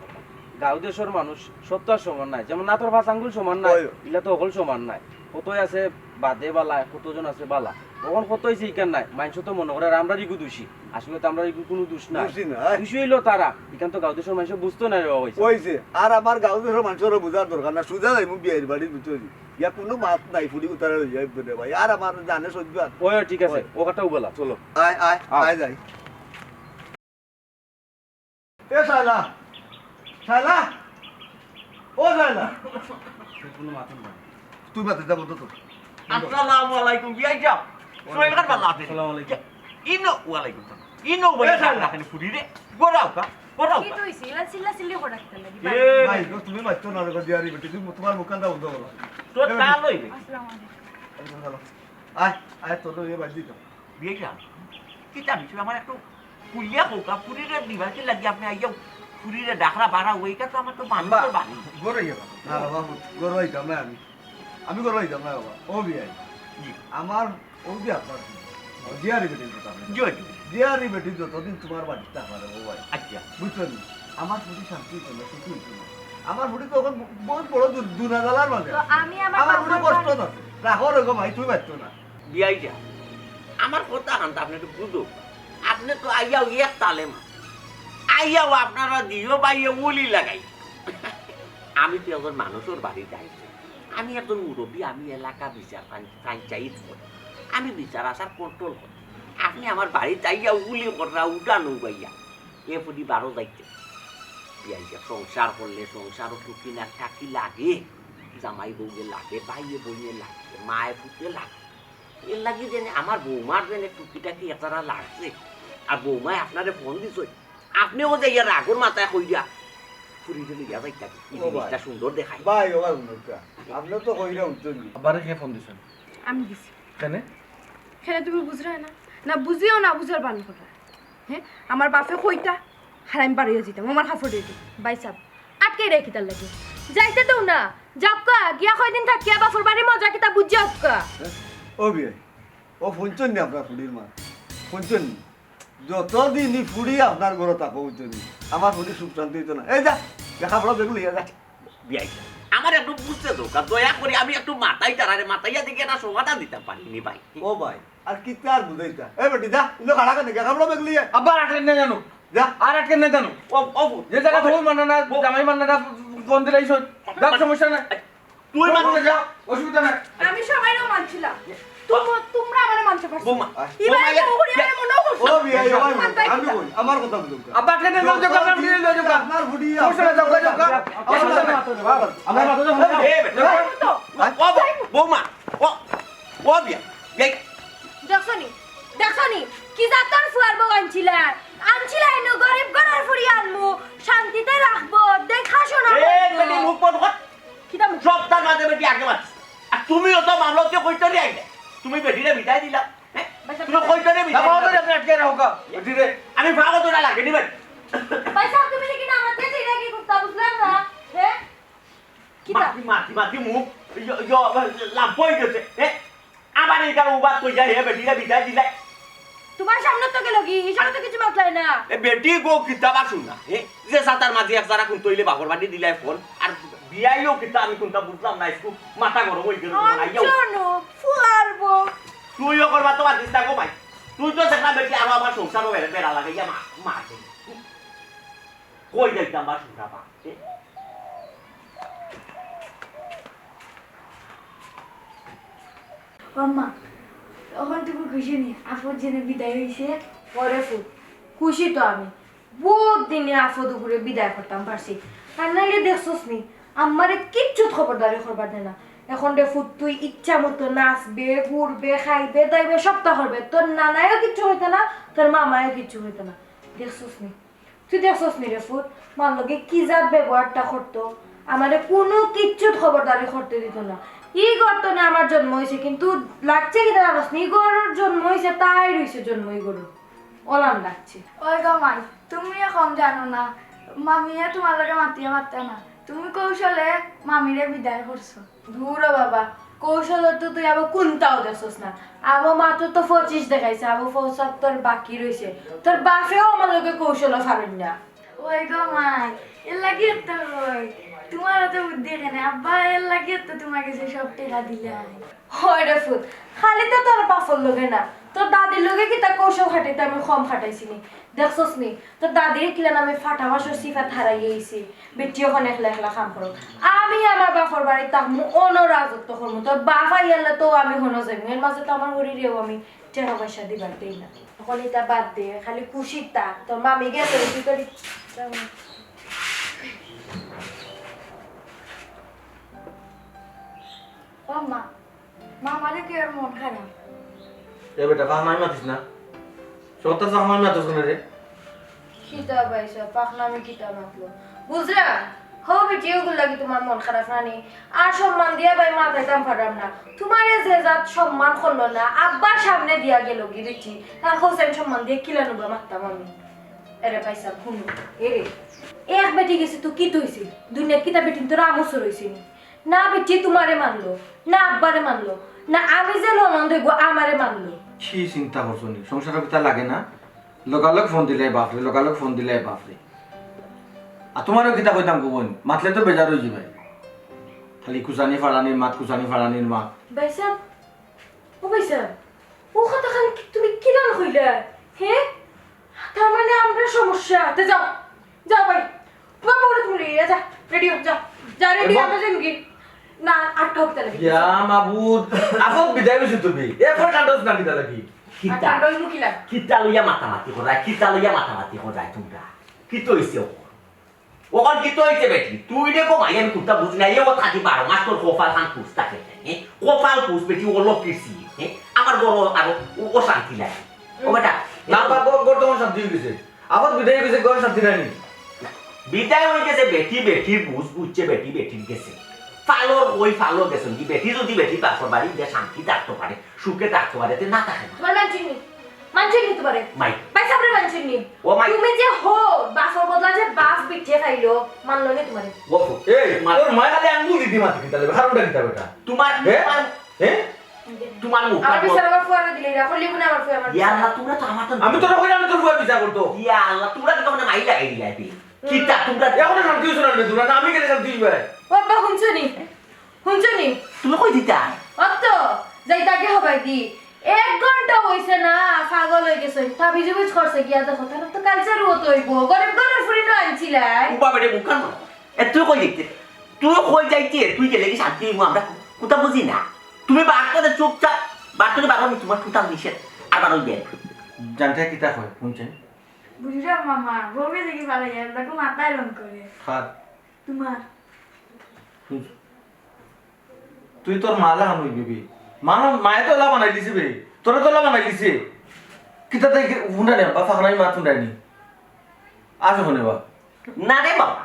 গাঁও দেশর মানুষ সবতা সমান নায়। যেমন নাতর পাঁচ আঙ্গুল সমান নায়, ওই। ইলা তো হকল সমান নায়। কতই আছে বাদে বালা, কতজন আছে বালা। অখন কত অইছে ইখান নায়, মানষে তো মনে করে আর আমরার ইগু দুষী। আসলে তো আমরার ইগু কুনু দুষ নাই। দুষী নায়। দুষী অইলো তারা। ইখান তো গাঁও দেশর মানষে বুঝতো নায় রে বাবা, অইছে। অইছে। আর আমার গাঁও দেশর মানষরও বুঝার দরকার না, সুজা যাইমু বিয়াইর বাড়ি ভিতরে। ইয়া কুনু মাত নাই, ফুড়ি উতারে লইয়া আইবো রে ভাই। আর আমার জানে সহ্য আর। ওই, ঠিক আছে, ওই। ও কথাও বলা, চলো। আয়, আয়, আও। আয় যাই। এ শালা, শালা, ও শালা। কোনো মাথা নাই। তুই মাথা যা বন্ধ তো। আসসালামু আলাইকুম, বিয়াই সাব। সোহেল খান ভালা আছেন? আসসালামু আলাইকুম। ইনো, ওয়ালাইকুম সালাম। ইনো ভাই, এ শালা। রাখেন ফুড়ি রে। গোরাও কা, গোরাও কা। কিতা অইছে? ইলা চিল্লা চিল্লি করা কিতা লাগি? এ ভাই, গো, তুমি মারতো না রে, দিয়ারি বেটি, তুমি তোমার মুখখানটা বন্ধ করো। তোর এ বেটি। কাল অইবে। আসসালামু আলাইকুম। ওয়ালাইকুম সালাম। আয়, আয়, তোর তো ইয়ে বাদ দিত। বিয়াই সাব, কিতা বিষয় আমার একটু খুলিয়া কউক্কা, ফুড়িরে দিবার কি লাগি আপনে আইয়া ফুড়িরে ডাকরা বাড়া, ওইটা তো আমার তো মানুষের বাড়ি। গরো ইয়া কথা। না, না, বাবু, গরো হইতাম না আমি। আমি গরো হইতাম না বাবা। ও বিয়াই। জি। আমার ও যে আপনার জি। দিয়ারি বেটির কথা আপনি। জি, জি। দিয়ারি বেটি যতদিন তোমার বাড়িত থাকবা রে, ও ভাই। আচ্ছা। বুঝছো নি? আমার ফুড়ি শান্তি হইতো না, সুখী হইতো না। আমার ফুড়ি তো এখন বহুত বড় দু-, দুনাজালার মাঝে তো আছে। আমি আমার আমার ফুড়ি বাবার কষ্ট বাড়ি আছে। রাখো রে গো ভাই, তুমি বাঁচতো না। বিয়াই সাব, আমার কথাখান তো আপনে একটু বুঝো। আপনে তো আইয়াও এক তালে মাত। আইয়াও আপনারা দিও বাইয়ে উলি লাগাই। আমি তো একজন মানুষর বাড়িত আইছি। আমি একজন মুরব্বি, আমি এলাকা বিচার পঞ্চ-, পঞ্চায়েত করি। আমি বিচার আচার control করি। আপনে আমার বাড়িত আইয়া উলি কররা উঠানো বাইয়া। এ ফুড়ি বারো যাইতে। বিয়াই সাব, সংসার করলে সংসারও টুকি না টাকি লাগে। জামাই বউয়ে লাগে, বাইয়ে বইনে লাগে, মায়ে ফুতে লাগে। এর লাগি যেন আমার বৌমার যেন টুকি টাকি এতারা লাগছে। আর বৌমায় আপনারে ফোন দিছে। আপনেও যে ইয়া রাগর মাথায় কইরা ফুরিরে লইয়া যাইতা, এই ও ভাই। জিনিসটা সুন্দর দেখায়। ভাই, ও ভাই, হুনউক্কা। আপনে তো কইরা উঠছইন। আব্বারে কে ফোন দিছইন? আমি দিছি। কেনে? কেনে তুমি বুঝরায় না? না বুঝিও না বুঝার বান কররা। হ্যাঁ? আমার বাপে কইতা, আর আমি বারইয়া যাইতাম। আমার কাপড় রেডি। ভাইসাব, আটকাইরায় কিতার লাগি? যাইতে দেও না। যাউক্কা, গিয়া কয়দিন থাকিয়া বাপর বাড়ির মজা কিতা বুঝিয়া আউক্কা। ও বিয়াই, ও হুনছইন নি আপনার ফুরির মাত? হুনছইন নি? যতদিন ই ফুরি আপনার ঘরো থাকো, বুঝছো নি? আমার ফুরি সুখ শান্তি অইতো না। এই যা, লেখাপড়া বেগ লইয়া যা। বিয়াই, আমার একটু বুঝতে দরকার, দয়া করি আমি একটু মাতাই তারারে, মাতাইয়া দেখি একটা সমাধান দিতাম পারি নি ভাই। ও ভাই, আর কিতা আর বুঝাইতা? এই বেটি, যা, ইনো খাড়া কেনে, লেখাপড়া বেগ লইয়া। আব্বা, আর আটকে না জানো। যা। আর আটকে না জানো। ও, ও, যে জায়গা ও, বউ মানে না, বউ। জামাই মানে না, ফোন দিলাই সই। যাক, সমস্যা নাই। তুই মানতে যা, অসুবিধা নাই। আমি সবাইরেও মানছিলাম। তুম-, তুমরা আমারে মানতে পারছো। বৌমা, এবার বৌমা, বউ করি ইয়া, আমারে মনেও করছো। ও বিয়াই, ও ভাই, মানতাই আমি কিতা? কই, আমার কথা বুঝুন। আব্বা, আপনি নিয়ে যাও, যাও, আপনি নিয়ে যাও, যাও। আপনার ফুরি, সমস্যা নাই, যাও, যাও, যাও। অসুবিধা নাই। আমরা মাথা যাবো। এ, বেটা। যাইবো তো। ও, ও, বৌমা, ও, ও বিয়া, বিয়া। দেখছো নি? দেখছো নি? কি জাতর ফুয়ার বউ আনছিলা? আনছিলা এনু গরিব ঘরর ফুরি আনমু, শান্তিতে রাখবো, দেখাশোনা এ, করবো। বেটি, মুখ বন্ধ কর। কিতা মুখ? সপ্তাহ মাঝে বেটি আগে মাছ। আর তুমিও তো মামলা হচ্ছে কইতে নিয়ে আইলে। তুমি বেটিরে বিদায় দিলা। হ্যাঁ? বাসা তুমি কইতে নিয়ে বিদায় বাবা, দিলা। ওদের আপনি আটকে রাখো কা? বেটিরে। আমি ভাগো তো না লাগে নি ভাই। ভাই সাহেব, তুমি নাকি না আমার কাছে এটা কি করতা বুঝলাম না? হ্যাঁ? কিতা? মাটি, মাটি, মাটি মুখ। ইয়ো, ইয়ো, লাম্প হয়ে গেছে। হ্যাঁ? আবার এইটা উবাদ কই যায়, হে বেটিরে বিদায় দিলাই। তোমার সামনে তো গেল কি? এই সামনে তো কিছু মাতলাই না। এ বেটি গো, কিতা বা শুনা, এ? যে সাতার মাঝে এক জারা কুন তৈলে বাপর বাড়ি দিলাই ফোন, আর বিয়াইও কিতা আমি কুনটা বুঝলাম না, একটু মাথা গরম হয়ে গেল যখন আইয়াও। আচ্ছা, নো, ফুয়ার বউ। তুইও করবা তো পারতিস না গো ভাই। তুই তো দেখা বেটি আরো আমার সংসারও বেড়া, বেড়া লাগাইয়া মা, মা দে। কই যাইতাম বা শুনরা বা? এ? ও মা, তখন তুমি খুশি নি? আফত জেনে বিদায় হইছে? ওরে ফুত, খুশি তো আমি। বহুত দিনে আফত উপরে বিদায় করতাম পারছি। আর নাইলে দেখছস নি, আমারে কিচ্ছু খবরদারি করবার দেয় না। এখন রে ফুত, তুই ইচ্ছা মতো নাচবে, ঘুরবে, খাইবে, দাইবে, সবটা করবে। তোর নানায়ও কিচ্ছু হইতো না, তোর মামায়ও কিচ্ছু হইতো না। দেখছস নি? তুই দেখছস নি রে ফুত, মার লগে কি জাত ব্যবহারটা করতো? আমারে কুনু কিচ্ছুত খবরদারি করতে দিত না। ই ঘর তনে আমার জন্ম হইছে, কিন্তু লাগছে কিতা জানোস নি? ই ঘরর জন্ম হইছে, তাই রইছে জন্ম ই ঘরো। ওলান লাগছে। ওই গো মাই, তুমিও কম জানো না, মামিয়ে তোমার লগে মাতিয়া পারতা না, তুমি কৌশলে মামিরে বিদায় করছো। দূর ও বাবা, কৌশল তো তুই আবার কুনটাও দেখছস না। আবো মাত্র তো পঁচিশ দেখাইছে, আবো পঁচাত্তর বাকি রইছে। তোর বাপেও আমার লগে কৌশল ফারইন না। ওই গো মাই, এর লাগি তো কই, তোমার তো বুদ্ধি এখানে, আব্বা এর লাগি তো তোমার কাছে সব টেকা দিলাই। হয় রে ফুত, খালি তো তোর বাপর লগে না, তোর দাদির লগে কিতা কৌশল খাটাইতে আমি কম খাটাইছি নি? দেখছস নি, তোর দাদিরে কিলা নামে ফাটা মাসর সিফাত হারাই আইছি। বেটি অখন একলা একলা কাম করো। আমি আমার বাপর বাড়ি থাকমু, অনো রাজত্ব করমু। তোর বাপ আইয়ালে তো আমি হনো যাইমু। এর মাঝে তো আমার হরিরেও আমি টেকা পয়সা দিবার দেই না। অখন ইতা বাদ দে, খালি খুশি থাক। তোর মামি গেছে, তুই তোর ও মা, মামারে কি আর মন খারাপ? এ বেটা, পাকনামি মাতিস না। সত্য পাকনামি মাতিস কেনে রে? কিতা পাইছো? পাকনামি কিতা মাতলো? বুঝরা? হো বেটি, ওগুর লাগি তোমার মন খারাপ না নি? আর সম্মান দিয়া ভাই মাতাইতাম পারলাম না। তোমারে যে জাত সম্মান করলো না, আব্বার সামনে দিয়া গেল গি বেটি। তার হোসেন সম্মান দিয়ে কিলা নুবা মারতাম আমি। এরে পাইছা, হুনো, এরে। এক বেটি গেছে তো কি তৈছে? দুনিয়াত কিতা বেটি তোর আমসর হইছে নি? না বেটি তোমারে মানলো, না আব্বারে মানলো, না আমি যে ননদ হইব আমারে মানলো। কি চিন্তা করছো নি? সংসারো কিতা লাগে না? লগালগ ফোন দিলাই বাপরে, লগালগ ফোন দিলাই বাপরে। আর তোমারও কিতা কইতাম গো বইন, মাতলে তো বেজার হয়ে যাবে। খালি কুচানি ফাড়ানির মাত, কুচানি ফাড়ানির মাত। ভাইসাব, ও ভাইসাব, ও কথা খালি কি তুমি কিলান কইলা? হে? তার মানে আমরা সমস্যা। তে যাও, যাও ভাই। তোমার বউরে তুমি লইয়া যা, রেডি হও, যাও। যা, রেডি, এবার আমরা যাইমু গি। না, আটকাও কিতা লাগি? ইয়া মাবুদ, আফত বিদায় হইছো তুমি। এ ফোন কাটছ না কিতা লাগি? আর কিতা? কাণ্ড হইলো কিলা? কিতা লইয়া মাতামাতি করায়? কিতা লইয়া মাতামাতি করায় তোমরা? কিতা হইছে ও? ওখান কিতা হইছে বেটি? তুই রে কমাই আমি কুন্তা বুঝি না। এ ও থাকি বারো মাস তোর কপাল খান পুষ থাকে। হ্যাঁ? কপাল পুষ বেটি ও লোক কিসি। হ্যাঁ? আমার বড় আরো ও, ও শান্তি লাগে। ও বেটা, না, বাবা, ওর, ওর তখন শান্তি হয়ে গেছে। আবার বিদায় অইগেছে, ঘর শান্তি নাই নি? বিদায় অইগেছে, বেটি বেটির বুঝ বুঝছে, বেটি বেটির গেছে। ফালর কই ফালো গেছইন গি, বেটি যদি বেটির বাপর বাড়ি গিয়া শান্তি থাকতো পারে, সুখে থাকতো পারে, তে না থাকে না। তোমার মানছেন নি? মানছেন নি তোমারে? মাই। ভাই সাবরে মানছেন নি? ও মাই। তুমি যে হো, বাপর বদলা যে বাপ বিটিয়ে খাইলো, মানলো নি তোমারে? ও হো। এই, মা- তোর মায় খালি আঙ্গুল দিদি মাতে কিতা লাগবে? কারণটা কিতা বেটা? তোমার, হ্যাঁ? তোমার, হ্যাঁ? তোমার মুখ আমার বিচার আমার ফুয়ারে দিলে, এখন লিখুন আমার ফুয়া আমার ইয়া বিচার। আল্লাহ, তোমরা তো আমার তো আমি তোরা কইলাম তোর ফুয়া বিচার করতো। ইয়া আল্লাহ, তোমরা তো তখন মাই লাগাই দিলে আইবি। কিতা তোমরা এখনো শান্তি হইছো না রে তোমরা? না, আমি গেলে শান্তি হইবে? ও আব্বা, হুনছো নি? হুনছো নি? তুমি কই দিতা? অত, যাই তাকে হবাই দি। এক ঘন্টা হইছে না, পাগল হয়ে গেছে। তাবিজ উবিজ করছে গিয়া দেখো, তাহলে তো কালচার ও তো হইব। গরিব ঘরের ফুরি না আনছিলাই। উবা বেটে মুখ কান মারো। এ, তুই কই দেখতে? তুই কই যাইতে? তুই গেলে কি শান্তি হইব? আমরা কু-, কুতা বুঝি না। তুমি বার করে চুপচাপ, বার করে বার করে তোমার কুতা নিষেধ। আর বার হইবে। জানতে কিতা কয়, হুনছেন? বুঝলাম মামা, বউকে দেখি ভালো লাগে, তাকে মাথায় রং করে। কার? তোমার। তুই তোর মা লাখান অইবি। মা, মায়ে তো এলা বানাই দিছে বে। তোরে তো এলা বানাই দিছে। কিতা তাই কি হুন্ডা নে, বা ফাঁকনাই মা হুন্ডা নি। আজ হনে বা। না রে বাবা,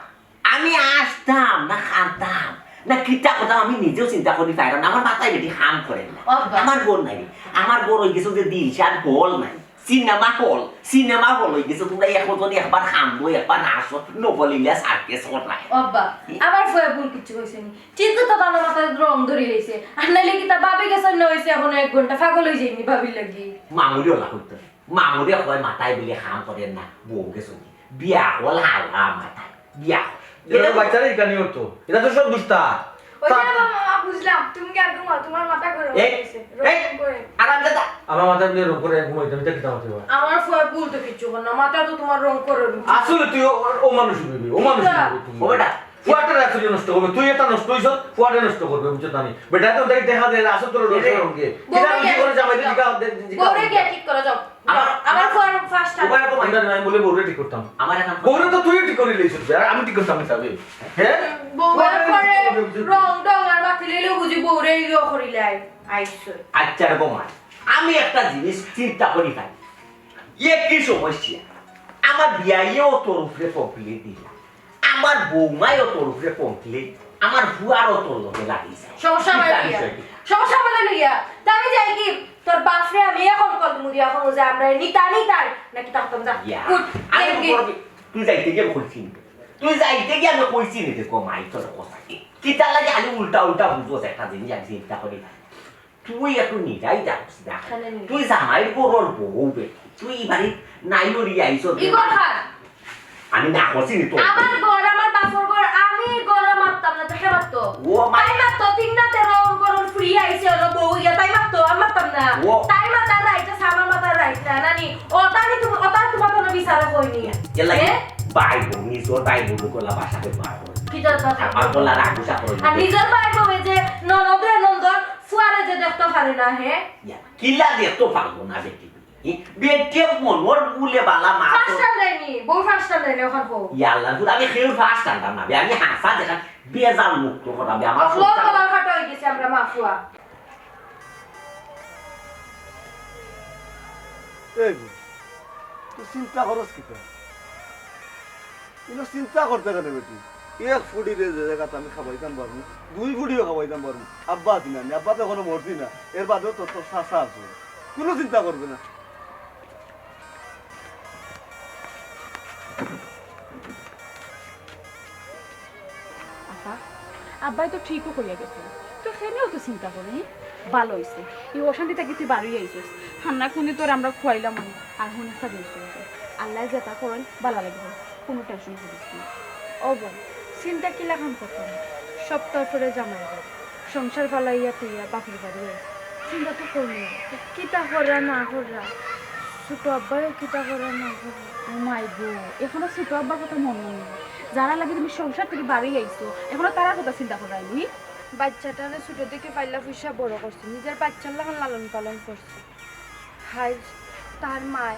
আমি আসতাম না খানতাম না কিতা করতাম, আমি নিজেও চিন্তা করি পাইলাম না। আমার মাথায় বেটি কাম করে না। ও বাবা। আমার ঘর নাই রে। আমার ঘর হয়ে গেছে যে দিলশাদ হল নাই। সিনেমা হল, সিনেমা হল হয়ে গেছে। তোমরা এখন যদি একবার কান্দো, একবার হাসো, নবলীলা সার্কাস করায়। আব্বা, আমার ফুয়া ভুল কিচ্ছু কইছে নি। ঠিক তো তার মাথায় রং ধরি লইছে। আর নাইলে কি তা ভাবি গেছে না হইছে এখন এক ঘন্টা পাগল হয়ে যায়নি ভাবির লাগি। মামুলি ওলা করতে। মামুলি কয় মাথায় বলে কাম করে না, বউ গেছে কি? বিয়া হল হাওয়া মাথায়। বিয়া। এটা এটা তো বাচ্চারা এখানে হতো। এটা তো সব দুষ্টা। ওই যে তা- বাবা, মামা, বুঝলাম। তুমি কি আর ঘুমাও? তোমার মাথা গরম এই, হয়ে গেছে। এই, রং করে। আরাম দাদা। আমার মাথা দিয়ে রং করে ঘুমাইতে, আমি তো কিতা মাথা ঘুমাই। আমার ফুয়া ভুল তো কিচ্ছু করে না। মাথা তো তোমার রং করে রং। আসলে তুই ও, ও মানুষ হইবি, ও মানুষ হইবি তুই। ও বেটা। ফুয়াটা আসলে নষ্ট করবে, তুই এটা নষ্ট হইছ, ফুয়াটা নষ্ট করবে, বুঝছো তো আমি। বেটা তো তাই দেখা যায়, আসল তোর রং এরে। রঙে। বউরে কিতা গিয়া করে জামাইতে ঠিক জিগা, জিগা। বউরে গিয়া ঠিক করো, যাও। আমার, আমার আমার ফোন ফার্স্ট টাইম। উপায় তো নাই। আমি বলে বউরে ঠিক করতাম। আমার এখন বউরে তো তুই ঠিক করে লইছিস, আর আমি ঠিক করতাম না, যাবে। হ্যাঁ? বউরে পরে রং ডং আর বাতি লইলেও বুঝি বউরে ইয়ে করিলাই। আইসো। আচ্ছা রে বৌমা, আমি একটা জিনিস চিন্তা করি ভাই। এ কি সমস্যা? আমার বিয়াইয়েও তোর উপরে কমপ্লেন দিলা। আমার বৌমায়ও তোর উপরে কমপ্লেন, আমার ফুয়ারও তোর লগে লাগিছে। সমস্যা কিতা মানে লইয়া? বিষয় কি? সমস্যা মানে লইয়া? তা আমি যাই কি? তোর বাপরে আমি এখন কল মুদি এখন যে আমরা নিতা নিতাই নাকি তা করতাম যা। ইয়া, উঠ, আমি যাই তো কি? করবি। তুই যাইতে গিয়ে আমি কইছি নি? তুই যাইতে গিয়ে আমি কইছি নি? দেখো মাই তোর কথা কি? কিতা লাগে খালি উল্টা উল্টা বুঝোস একটা জিনিস আমি চিন্তা করি না। তুই একটু নিরাই যাস না। খালি নিরাই। তুই জামাইর ঘরর বউ বে। তুই বাড়ি নাই লড়ি আইছস বে। ই ঘর কার? আমি না করছি নি তো। আমার ঘর, আমার বাপর ঘর, আমি ঘরে মারতাম না, তো কে মারতো? ও মা- তাই মারতো, তিন রাতে রং ঘরর ফুরি আইছে, ওর বউ ইয়া, তাই মারতো, আমি মারতাম না। ও। তাই মাথার রাইট আছে, আমার মাথার রাইট না, নানি? ওটা আমি তুমি, ওটা তোমার কোনো বিচারে কইনি। এ লাগে হ্যাঁ? ভাই বোন, নিজর ভাই বোন গলা ভাষা ব্যবহার করে। কি তোর কথা? আমার গলা রাগ গুসা করে। আর নিজর ভাই বোন যে ননদরে নন্দর ফুয়ারে যে দেখতে পারে না, হ্যাঁ? ইয়া, কিলা দেখতে পারবো না বেটি? ই, বেটি মনর বুলে বালা মা তো। ফার্স্ট টাইম দেয়নি, বউ ফার্স্ট টাইম দেয়নি, ওখান বউ। ইয়া আল্লাহ, আমি কেউ ফার্স্ট টাইম না, আমি হাসা দেখা বেজাল মুক্ত করাবে আমার ও, সংসার। গলার কাটা হয়ে গেছে আমরা মাফুয়া। এই বউ, তুই চিন্তা করস কিতা? ইনো চিন্তা করতে কেনে বেটি? এক ফুড়িরে যে জাগাত আমি খাবাইতাম পারমু, দুই ফুড়িও খাবাইতাম পারমু। আব্বা আছি না নি? আব্বা তো এখনো মরছি না, এর বাদেও তো তোর চাচা আছে, কোনো চিন্তা করবে না। আপা, আব্বাই তো ঠিকও কইয়া গেছে। তো সেনেও তো চিন্তা করি, ভালো হইছে। এই অশান্তি থাকি তুই বাড়ি আইছিস। হান্না কুনি তোর আমরা খুয়াইলাম না। আর হুন একটা জিনিস কইতে। আল্লাহ যেটা করেন, ভালো লাগবে। কোনো টেনশন করিস না। ও বোন, চিন্তা কি লাখান করতে না? সপ্তাহ পরে জামাই বাড়ি। সংসার ফালাইয়া তুই আর বাপের বাড়ি আয়। চিন্তা তো করবি না। কিতা করা না করা? ছোট আব্বাইও কিতা করা না করা? ও মাই গো, এখনো ছোট আব্বার কথা মনে নেই। যারা লাগে তুমি সংসার থেকে বাড়ি আইছো, এখনো তারা কথা চিন্তা করায়নি। বাচ্চাটারে ছোট থেকে পাইলা ফুইসা বড় করছি, নিজের বাচ্চার লাখান লালন পালন করছি। হাই, তার মায়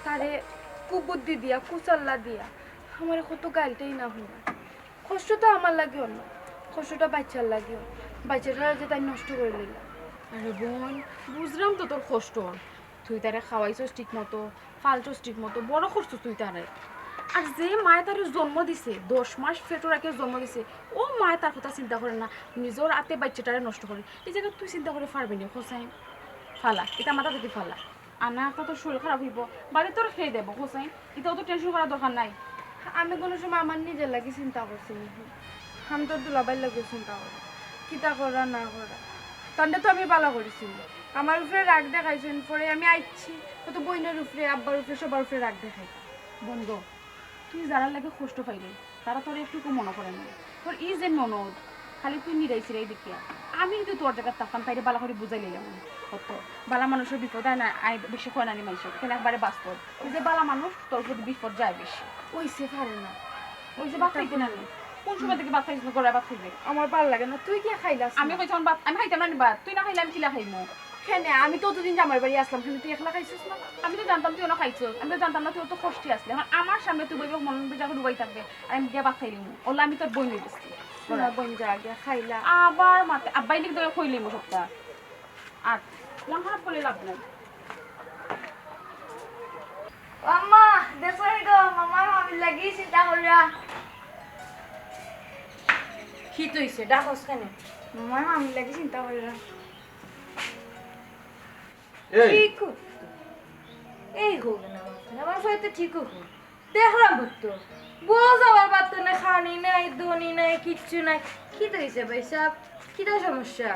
তারে কুবুদ্ধি দিয়া, কুচাল্লা দিয়া, আমারে কত গাইলটাই না হুনা। কষ্ট তো আমার লাগিও না, কষ্টটা বাচ্চার লাগিও। বাচ্চাটা যে তাই নষ্ট করে দিলাম। আরে বোন, বুঝলাম তো তোর কষ্ট। তুই তারে খাওয়াইছস ঠিক মতো, ফালছস ঠিক মতো, বড় করছস তুই তারে। আর যে মায়ে তারে জন্ম দিছে, দশ মাস পেটো রাখিয়া জন্ম দিছে, অউ মায়ে তার কথা চিন্তা করে না, নিজর আতে বাইচ্চাটারে নষ্ট করে। ই জাগাত তুই চিন্তা করি পারবে নি, হোসাইন? ফালা, ইতা মাথা থাকি ফালা। আর না, একটা তো শরীর খারাপ অইবো, বাদে তোর খেয়ে দেবো, হোসাইন। ইতা অত tension করার দরকার নাই। আমি কুনু সময় আমার নিজর লাগি চিন্তা করছি না। আমি তো দুলাভাইর লাগিও চিন্তা করি, কিতা করা না করা। তানরে তো আমি বালা করিছি, আমার উপরে রাগ দেখাইছইন, পরে আমি আইছি, অত বইনর উপরে, আব্বার উপরে, সবার উপরে রাগ দেখাই। বন্ধু, তুই যারার লাগি কষ্ট পাইরে, তারা তোর একটুকু মনো করে না। তোর ই যে ননদ, খালি তুই নিরাই চিরাই দেখিয়া। আমি যদি তোর জাগাত থাকতাম, তাইরে বালা করি বুঝাই লইলাম। কত বালা মানুষর বিপদ আয় না, আয় বেশি কয় না নি মাইনষে, কেন একবারে বাস্তব। তুই যে বালা মানুষ, তোর প্রতি বিপদ যায় বেশি। অইছে, পারে না। অইছে, ভাত খাইতে না নি? কোন সময় থাকি ভাত খাইছস না, গড়ায় ভাত খাইবে? আমার ভালা লাগে না, তুই কিয়া খাইলাস আমি না? কইছি, আমার ভাত, আমি খাইতাম না নি ভাত, তুই না খাইলে আমি কিলা খাইমু? কেনে, আমি তো অতদিন জামাইর বাড়ি আছলাম, কিন্তু তুই একলা খাইছস না? আমি তো জানতাম তুই অনো খাইছস, আমি তো জানতাম না তুই অত কষ্টে আছলে। এখন আমার সামনে তুই বইবে, মন বেজার করে ডুবাই থাকবে, আর আমি গিয়া ভাত খাইলিমু। অলা আমি তোর বইন অই গেছি। না, বইন যা গিয়া খাইলা। আবার মাতে, আব্বাই লিখ ধরে কইলিমু সবটা। আর মন খারাপ করলে লাভ নাই। আম্মা, দেখো নি গো, মামার মামির লাগি চিন্তা করিয়া। কিতা অইছে? ডাকস কেনে? মামার মামির লাগি চিন্তা করিয়া। এই। ঠিক অইতো। এই হোক না, আমার ফুয়া তো ঠিক অইতো। দেখলাম তো, বউ যাওয়ার বাদ তো না খানি নাই, দনি নাই, কিচ্ছু নাই। কিতা অইছে ভাইসাব? কিতা সমস্যা?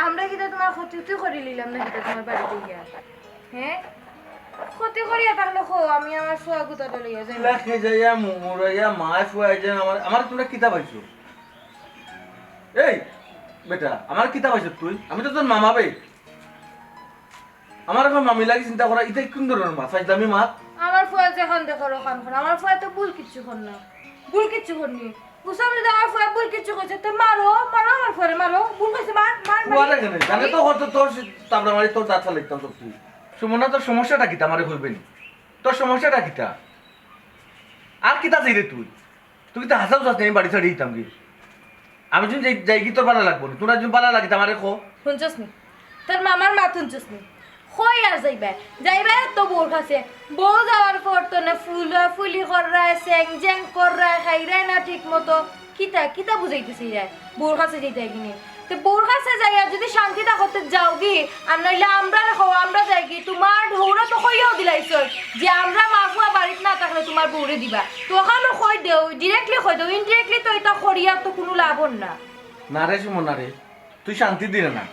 আমরা কিতা তুমার ক্ষতি উতি করিলিলাম না কিতা তুমার বাড়িত গিয়া? হে? ক্ষতি করিয়া থাকলে কও, আমি আমার ফুয়া গুতাটা লইয়া যাই। ইলা খেজাইয়া, মুমুরাইয়া, মায় ফুয়ায় যেন আমার, আমারে তুমরা কিতা পাইছো? এই বেটা, আমারে কিতা পাইছো তুই? আমি তো তোর মামা বে। আমার অখন মামির লাগি চিন্তা করা, ইতা কুন ধরনর মাত? ফাইজলামি মাত? আমার ফুয়া যেখান দেখো অখান কর। আমার ফুয়া তো ভুল কিচ্ছু কর না। ভুল কিচ্ছু করনি। বুঝলাম যদি আমার ফুয়া ভুল কিচ্ছু করছে, তো মারো, মারো আমার ফুয়ারে, মারো। ভুল করছে, মার, মার, মার। ফুয়ারে কেনে? জানে তো কত তোর সে-, তাবড়া মারি তোর দাঁত ফালাইতাম সত্যি। সুমনা, তোর সমস্যাটা কিতা? আমারে কইবে নি? তোর সমস্যাটা কিতা? আর কিতা চাইরে তুই? তুই তো হাছাউ চাস নি, আমি বাড়ি ছাড়ি দিতাম কি? আমি যদি যাই, যাই কি তোর বালা লাগবো নি? তোর যদি বালা লাগে, তে আমারে ক। হুনছস নি? তোর মামার মাত হুনছস নি? কই আর যাইবায়? যাইবায় তো বউর কাছে। বউ যাওয়ার পর তো না ফুলা ফুলি কররায়, স্যাং জ্যাং কররায়, খাইরায় না ঠিক মতো। কিতা, কিতা বুঝাইতেছে ইরায়? বউর কাছে যাইতায় গিনি। তে বউর কাছে যাইয়া যদি শান্তি থাকতে যাওগি, আর নাইলে আমরারে কও, আমরা যাইগি। তুমার হউরে তো কইয়াও দিলাইছইন যে আমরা মা ফুয়া বাড়িত না থাকলে তুমার বউরে দিবা। তো অখানও কই দেও, directly কই দেও, indirectly তো ইতা করিয়া তো কুনু লাভ অর না। না রে সুমনা রে, তুই শান্তি দিরে না,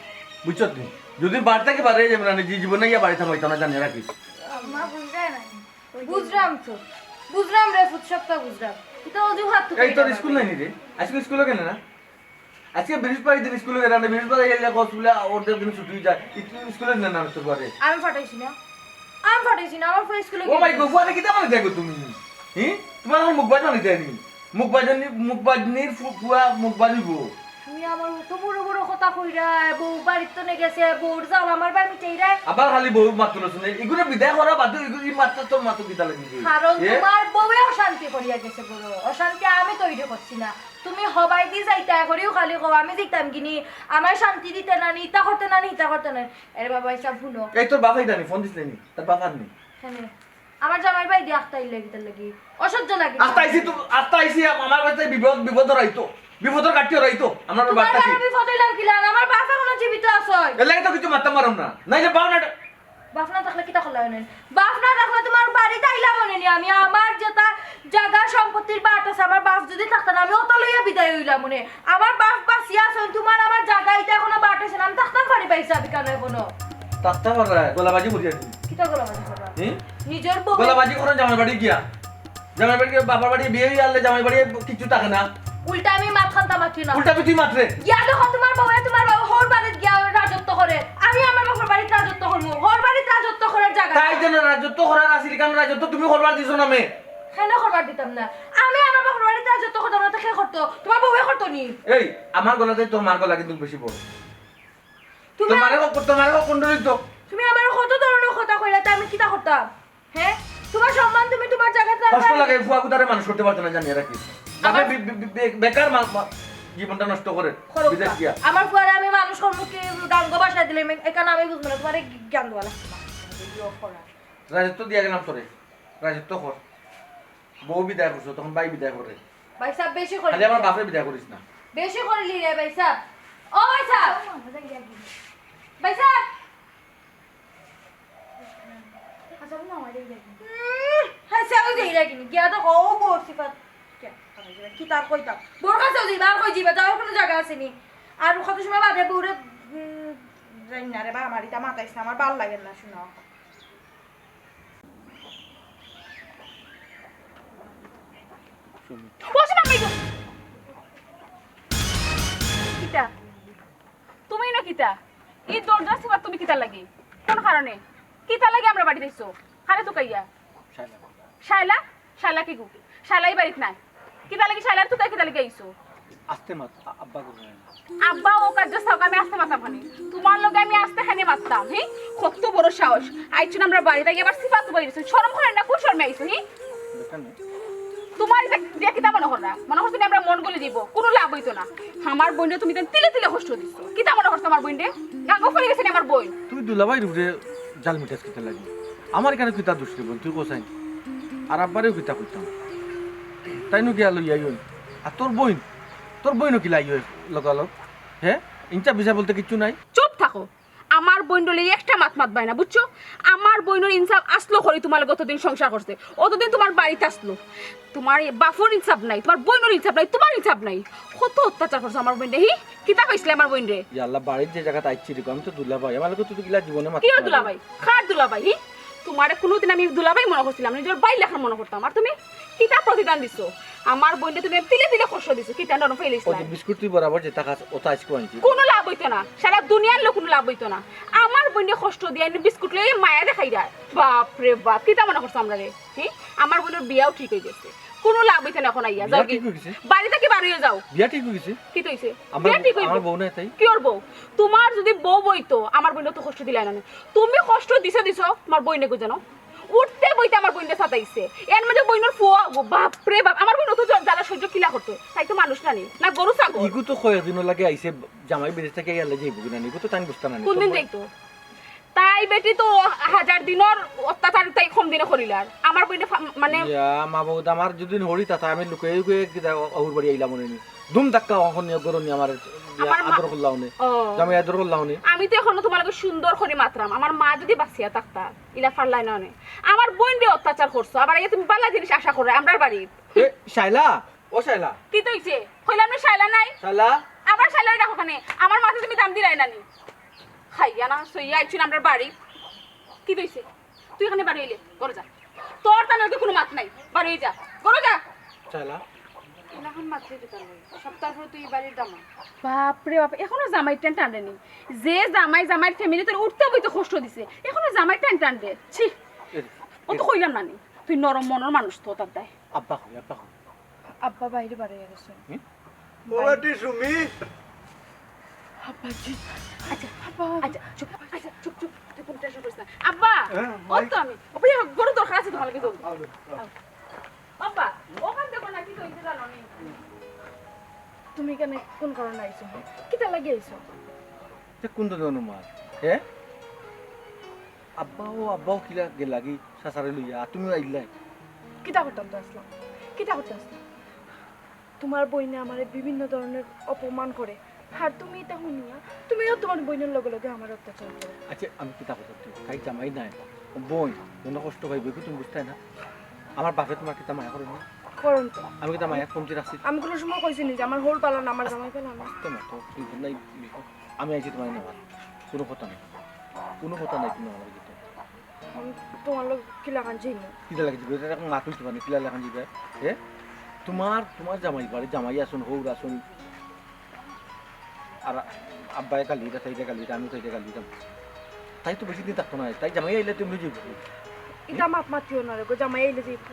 বুঝছত নি? যদি বাড়ি থাকি বারই যাইবে না, জি জীবনে ইয়া বাড়ি থামাইতাম না, জানিয়া রাখিস। মা বুঝরায় না। বুঝরাম তো, বুঝরাম রে, ফুত সবটা বুঝরাম। ইতা অজুহাত তো এই তোর স্কুল নাই নি রে? আজকে স্কুলে কেনে না? আজকে বৃহস্পতিবার দিন স্কুলে গেলে না, বৃহস্পতিবার গেলে কস বলে অর্ধেক দিন ছুটি যায়। ই-, স্কুলে না, না, তোর ঘরে। আমি ফাটাইছি না, আমি ফাটাইছি না, আমার ফুয়া স্কুলে ও গেছে। মাই গো, ফুয়ারে কিতা বানাই দেখো তুমি? হি? তুমার অখন মুখ বাজ বানাই দেয়নি। মুখ বাজনি, মুখ বাজনির ফু-, ফুয়া মুখ বাজিব। তুমি আমার অত বড় বড় কথা কইরায়, বউ বাড়িত তো নে গেছে, বউর জ্বালা আমার বায় মিটাইরায়। আবার খালি বউ মাত তুলছ না, ইগুরে বিদায় করা বাদ দেও, ইগু-, ই মাতটা তোর মাতো কিতা লাগি? কারণ এ? তুমার বউয়ে অশান্তি করিয়া গেছে বড়, অশান্তি আমি তৈরি করছি না। তুমি হবায়দি যাইতায় করিও খালি কও, আমি যাইতাম গিনি, আমায় শান্তি দিতে না নি, ইতা করতে না নি, ইতা করতে না নি। এরে বাবা, হিসাব হুনো। এই তোর বাপ আইতা নি, ফোন দিছলে নি? তোর বাপ আর নি? কেনে? আমার জামাইর বাড়িদি আখতা আইলা কিতার লাগি? অসহ্য লাগে। আখতা আইছি তো, আখতা আইছি, আম-, আমার বাড়িত বিপদ, বিপদ অরাইতো। বিপদর কাটি অরাইতো। আমার তুমার বাড়িত থাকি। বাড়িত বিপদ অইলাম কিলা? আমার বাপ অখনো জীবিত আছে। এর লাগি তো কিচ্ছু মাততাম পারলাম না। নাইলে বাপ না বাপ না থাকলে কিতা করলা অনে? বাপ না থাকলে তুমার বাড়িত আইলাম অনে নি আমি। আমার যেতা জাগা সম্পত্তির বাট আছে, আমার বাপ যদি থাকতা না, আমি অতা লইয়া বিদায় অইলাম অনে। আমার বাপ বাঁচিয়া আছইন, তুমার আমার জাগা ইতা অখনো বাট আছে না, আমি থাকতাম পারি পাইছি আমি কেনে অখনো? থাকতাম পাররায়, গলাবাজি করিয়া দিন। কিতা গলাবাজি করবা? হুম? নিজর বউ গলাবাজি করো জামাই বাড়ি গিয়া। জামাই বাড়ি গিয়া, বাপর বাড়ি বিয়া অইয়া আইলে জামাই বাড়ি কিচ্ছু থাকে না। উল্টা আমি মাতখান তামাতি না। উল্টা তুই মাতরে। গিয়া দেখো তুমার বউয়ে তুমার বাপর বাড়িত গিয়া রাজত্ব করে। আমি আমার বাপর বাড়িত রাজত্ব করমু। হউর বাড়িত রাজত্ব করার জাগা তাই নাই। যেন রাজত্ব করার আছিল, কারণ রাজত্ব তুমি করবার দিছো না মে। কেনে করবার দিতাম না? আমি আমার বাপর বাড়িত রাজত্ব করতাম না, তো কে করতো? তুমার বউয়ে করতো নি? এই, আমার গলা চাইতে তোর মার গলা কিন্তু বেশি বড়। তুমি তোর মারে কো-, তোর মারে কো-, কোন দিক তো? তুমি আমারে কত ধরনর কথা কইলা, তে আমি কিতা করতাম? হে? তুমার সম্মান তুমি তুমার জাগাত রাখবা। কষ্ট লাগে, ফুয়া গুতারে মানুষ করতে পারতো না, জানিয়া রাখিস। বাপে আবার বে-, বে-, বে-, বেকার মা-, মা-, জীবনটা নষ্ট করে, করুক বিদেশ না। গিয়া। আমার ফুয়ারে আমি মানুষ করমু কি গাঙ্গো ভাষায় দিলে, আমি, এখানে আমি বুঝমু না, তুমারে জ্ঞান দেওয়া লাগতো না। ভিডিও করা। রাজত্ব দিয়া গেলাম তোরে, রাজত্ব কর। বউ বিদায় করছো, তখন ভাই বিদায় করে। ভাই সাহেব, বেশি করে খালি আমার বাপরে বিদায় করিস না। বেশি করিলি রে ভাই সাহেব। ও ভাই সাহেব, ভাই সাহেব। উম, হ্যাঁ, সাহেব, যাই রাখিনি। গিয়া তো হও বউ সিফাত। কে? কি তার কইতাম? বউর কাছেও যাইবা, আর কই যাইবা? যাওয়ার কোনো জায়গা আছে নি। আর কত সময় বাদে বউরে, উম, যাই না রে বা, আমার ইটা মাতাইস না, আমার ভালা লাগে না, শুনো। ও, শোনা, মাই গো। কিতা? তুমি না কিতা? এই দরজা সিফাত তুমি কিতা লাগি? কোন কারণে? কিতা লাগি আমরা বাড়িত আইছো? কারে তুকাইয়া? শায়লা। শায়লা? শায়লা কি গো? শায়লা ই বাড়িত নাই। কিতা লাগি শায়লার তুকাই কিতা লাগি আইছো? আস্তে মাত, আ-, আব্বা করবে না। আব্বা ও কাজ চাও আমি আস্তে মাতাম খানি। তোমার লগে আমি আস্তে খানি মাততাম, হি? কত বড় সাহস। আইছো না আমরা বাড়িত, আবার সিফাত তুকাই দিছো। শরম করে না, কোন শরমে আইছো, হি? দরকার নেই। তোমার ইটা দিয়া কিতা মনে কররা? মনে করছো নি আমরা মন গলি দিব? কোনো লাভ হইতো না। আমার বইনরে তুমি তিলে তিলে কষ্ট দিছো। কিতা মনে করছো আমার বইনরে? গাঙ্গো ফেলে গেছে নি আমার বইন? তুই দুলাভাইর উপরে জাল মিঠাস কিতা লাগি? আমার এখানে কিতা দোষ রে বোন, তুই কোথায়? আর আব্বারেও কিতা কইতাম? তাইনও গিয়া লইয়া আইন। আর তোর বইন, তোর বইনও কি লাই লগালগ? হ্যাঁ, ইনচাপ বিচাপ বলতে কিচ্ছু নাই। চুপ থাকো। আমার বইনরে লইয়া একটা মাত মাতবায় না, বুঝছো? আমার বইনর ইনসাফ আসলো করি তোমার লগে অতদিন সংসার করছে, অতদিন তোমার বাড়িত আসলো। তোমার এই বাপর ইনসাফ নাই, তোমার বইনর ইনসাফ নাই, তোমার ইনসাফ নাই। কত অত্যাচার করছো আমার বইনরে, হি? কিতা কইছিলে আমার বইনরে? ইয়া আল্লাহ, বাড়িত যে জাগাত আইছি রে, আমি তো দুলাভাই, আমার লগে তো তুই কিলা জীবনে মাত কিও মারবি? দুলাভাই? কার দুলাভাই, হি? তোমারে কোনোদিন আমি দুলাভাই মনে করছিলাম, নিজর ভাই লাখান মনে করতাম। আর তুমি কিতা প্রতিদান দিছো? আমার বইনরে তুমি তিলে তিলে কষ্ট দিছো, কিতা নরম ফেলিস ওই যে নাই? বিস্কুট তুই বরাবর যেটা খাস, ওটা আজকেও আনছি। কোনো লাভ হইতো না, সারা দুনিয়ার লোক কোনো লাভ হইতো না। আমার বইনরে কষ্ট দিয়া এনে বিস্কুট লইয়া মায়া দেখাইরা। বাপ রে বাপ, কিতা মনে করছো আমরারে? হি? আমার বইনর বিয়াও ঠিক হয়ে গেছে, কোনো লাভ হইতো না এখন আইয়া। বিয়া যাও গি। ঠিক হয়ে গেছে? বাড়ি থাকি বার হইয়া যাও। বিয়া ঠিক হয়ে গেছে? কিতা হইছে? আমার বিয়া ঠিক হইব। আমার বউ না তাই? কিওর বউ? তোমার যদি বউ বইতো, আমার বইনরে তো কষ্ট দিলায় না। তুমি কষ্ট দিছো দিছো, তোমার বইনে গো জানো। উঠতে বইতে আমার বইনরে সাতাইছে। এর মাঝে বইনর ফুয়া গো, বাপ রে বাপ, আমার বইন অত জ-, জ্বালা সহ্য কিলা করতো? তাই তো মানুষ না নি, না গরু ছাগল। ইগু তো কয়েকদিন লাগে আইছে, জামাই বিদেশ থেকে আইলে যাইব কিনা নি, ইগু তো তাই বুঝতে না নি। কোন দিন তো যাইতো? তাই বেটি তো হাজার দিনর অত্যাচার তাই কম দিনে করিল আর। আমার বইনে ফা-, মানে ইয়া, মা বাবা, আমার যদি হরি তাতা আমি লুকিয়ে লুকিয়ে কিতা অহুর বাড়ি আইলাম মনে নি। দুম ধাক্কা অখন নিয়ে গরু নিয়ে আমার আমার মা আদর করলাও নে। ও। জামাই আদর করলাও নে। আমি তো এখনো তোমার লগে সুন্দর করে মাতরাম। আমার মা যদি বাঁচিয়া থাকতা, ইলা ফাল্লাই না নে। আমার বইনরে অত্যাচার করছো, আবার এই তুমি বালা জিনিস আশা করে আমরার বাড়ি। এ, শাইলা, ও শাইলা। কিতা হইছে? কইলাম না শাইলা নাই? শাইলা। আবার শাইলা রাখো কেনে? আমার মাতে তুমি দাম দিলাই না নি। খাইয়া না, সইয়া আইছো না আমরার বাড়ি। কিতা হইছে? তুই এখানে বাড়ি হইলে, ঘরে যা। তোর তার লগে কোনো মাত নাই, বাড়ি হয়ে যা, ঘরে যা। শাইলা। এলাখান মাতলে তো তার লগে। সপ্তাহ পরে তুই এই বাড়ির দামান। বাপ রে বাপ, এখনো জামাই টেন টানরে নি। যে জামাই, জামাইর ফ্যামিলি তোর উঠতে বইতে কষ্ট দিছে, এখনো জামাই টেন টানরে। ছি, এ, ও তো এ। কইলাম না নি, তুই নরম মনর মানুষ তো তার দায়। আব্বা কই, আব্বা কই? আব্বা বাইরে বার হয়ে গেছে। হুম? ও বেটি সুমি। আব্বাজি। আচ্ছা, আব্বা। আচ্ছা, চুপ, আচ্ছা, চুপ, চুপ। তুই কোনো টেনশন করিস না। আব্বা, হ্যাঁ, ও ভাই। তো আমি। ও ভাই, বড় দরকার আছে তোমার লগে যাও। আব্বা, আব্বা, ওখান দেখো না, কি তো হইতে জানো নি। তুমি কেনে কোন কারণে আইছো? কিতা লাগি আইছো? তে কোন ধরনের মার? হ্যাঁ? আব্বাও, আব্বাও কিলা গেলাগি সাসারে লইয়া, আর তুমিও আইলাই? কিতা করতাম তো আসলাম? কিতা করতে আসলাম? তোমার বইনে আমারে বিভিন্ন ধরনের অপমান করে, আর তুমি এটা শুনিয়া তুমিও তোমার বইনের লগে লগে আমার অত্যাচার করো। আচ্ছা, আমি কিতা করতাম তুই? তাই জামাই নাই, বইন, মনে কষ্ট পাইবে, কি তুমি বুঝতে না? আমার বাপে তোমার কিতা মায়া করে না? করুন তো। আমি কিতা মায়া কমতি রাখছি? আমি কোনো সময় কইছি নি যে আমার হউর পালা না, আমার জামাই পালা না। আস্তে মতো, তুই নাই, আমি আইছি তোমার নেওয়ার। কোনো কথা নাই, কোনো কথা নাই তুমি আমার ভিতরে। আমি তোমার লগে কিলাখান যাইমু? কিলা লাগে যাবে? এটা এখন মাতুল তোমার কিলা লাগান যাবে? এ? তোমার, তোমার জামাই বাড়ি, জামাই আসুন, হউর আসুন। আর আব্বায় গালি দিতা, তাই গালি দিতা, আমি তাই গালি দিতাম। তাই তো বেশি দিন থাকতো না, তাই জামাই আইলে তুমি যাইবে। এটা মাত মাতিও না রে গো, জামাই আইলে যাইব,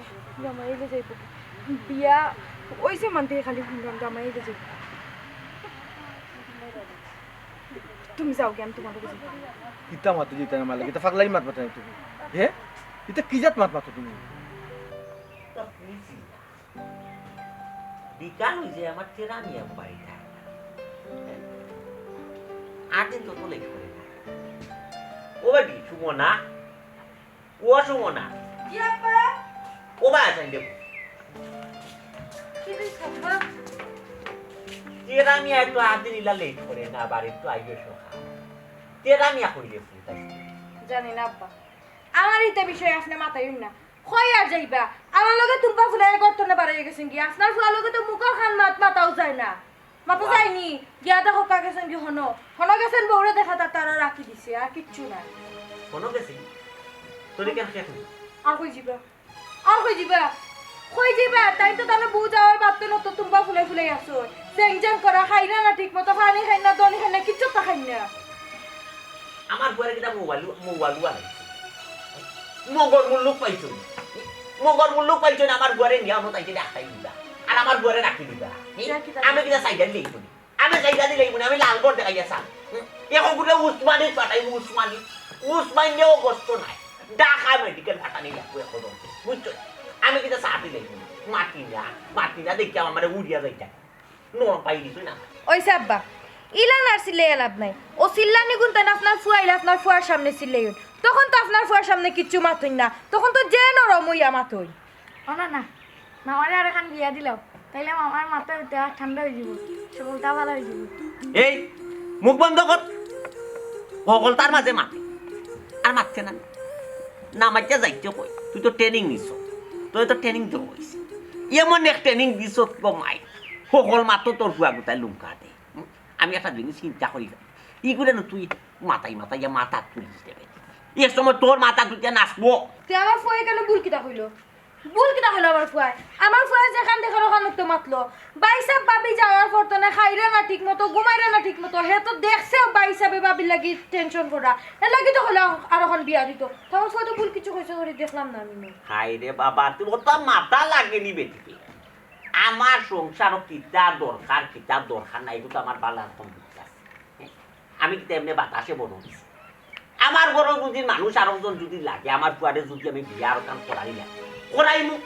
জামাই আইলে যাইব। বিয়া ওইসে মানতে খালি শুনলাম জামাই আইলে যাইব। তুমি যাও গিয়া, আমি তোমার লগে যাইব। কিতা মাতো যেটা না মারলে, কিতা ফাগলাই মাত মাতো তুমি? হে? এটা কি জাত মাত মাতো তুমি? তা বুঝি না। বিকাল হইছে, আমার টেরা নিয়ে বাড়ি থাকে না। হে? আর দিন তো তোলে করে না। ও বেটি, সুমনা, ও সুমনা। জি আব্বা। ও বা, আছেন দেখো। কি হইছে আব্বা? তেরা মিয়া তো আদিন ইলা লেট করে না, বাড়িত তো আইও সকাল। তেরা মিয়া কইলে ফুল তাই। জানি না আব্বা, আমার ইতা বিষয়ে আপনে মাতাইন না। কই আর যাইবা? আমার লগে তুম্বা ফুলাই গর্ত না বাড়াই গেছেন কি? আপনার ফুয়ার লগে তো মুখর খান মাত মাতাও যায় না। মাথা যায়নি, গিয়া দেখো কা গেছেন কি হনো। হনো গেছেন বউরে দেখা তার তারা রাখি দিছে, আর কিচ্ছু নাই। হনো গেছি? তোরে কেন শেষ হইল? আর কই যিবা? আর কই যিবা? কই যিবা? তাই তো তাহলে বউ যাওয়ার বাদ তো নত তুম্বা ফুলে ফুলে আসো। চেং চেং করা, খাই না, না ঠিক মতো, পানি খাই না, দনি খাই না, কিচ্ছু তো খাই না। আমার ঘরে কিতা মোবাইল, মোবাইল আনাইছে। মগর মুল্লুক পাইছো। মগর মুল্লুক পাইছো না, আমার ঘরে নিয়ে আমার তাইকে দেখাই দিবা। আর আমার ঘরে রাখি দিবা। আমি কিতা সাইডে নেই। আমি জায়গা দিলাই মনে, আমি লাল ঘর দেখাইয়া চাই। হুম? এখন গুলো উসমানি পাঠাই, উসমানি। উসমানি নেও কষ্ট নাই। ঢাকা মেডিকেল পাঠানি লাগবো এখন। বুঝছো? আমি কিতা চা দিলাই মনে। মাতি না, মাতি না, দেখি আমার উড়িয়া যাইতা। নরম পাই দিছো না। ওই সাব্বা, ইলা নার চিল্লাইয়া লাভ নাই। ও চিল্লানি গুনতেন আপনার ফুয়াইলে আপনার ফুয়ার সামনে চিল্লাইন। তখন তো আপনার ফুয়ার সামনে কিচ্ছু মাতইন না। তখন তো যে নরম হইয়া মাতইন। ও না, না, মামারে আর এখন বিয়া দিলাও, তাইলে মামার মাথা উঠে আর ঠান্ডা হয়ে যাব, সকলটা ভালো হয়ে যাব। এই, মুখ বন্ধ কর। হকলতার মাঝে মাতে, আর মাতছে না। না মাতিয়া যাইতে কই, তুই তো ট্রেনিং নিছ, তোরে তো ট্রেনিং দেওয়া হয়েছে। এমন এক ট্রেনিং দিছ গো মাই, হকল মাতো তোর ফুয়া গুতায় লুমকা দে। হুম? আমি একটা জিনিস চিন্তা করি, ইগুলো না তুই মাথায় মাথায় গিয়া মাথা তুলিস দেবে। এর সময় তোর মাথা তুলতে নাচবো। তুই আমার ফুয়াই কেন ভুল কিতা কইলো? ভুল কিতা কইলো আমার ফুয়াই? আমার ফুয়াই যেখান দেখে ওখান তো মাতলো। ভাই সাহেব ভাবি যাওয়ার পর তো না খাইরে না ঠিক মতো, ঘুমাইরে না ঠিক মতো। হে তো দেখছে ভাই সাহেবে ভাবির লাগি টেনশন করা। এর লাগি তো কইলো আর ওখান বিয়া দিত। তো আমার ফুয়াই তো ভুল কিছু কইছে করি দেখলাম না আমি। হায় রে বাবা, তুই অত মাথা লাগেনি বেটিকে। আমার সংসারও কিতা দরকার, কিতা দরকার নাই, এগুলো তো আমার বালা রকম বুঝতে আছে। আমি কিতা এমনি বাতাসে বড় হইছি? আমার ঘরো যদি মানুষ আর একজন যদি লাগে, আমার ফুয়ারে যদি আমি বিয়া আর কাম করাই না, করাইমু।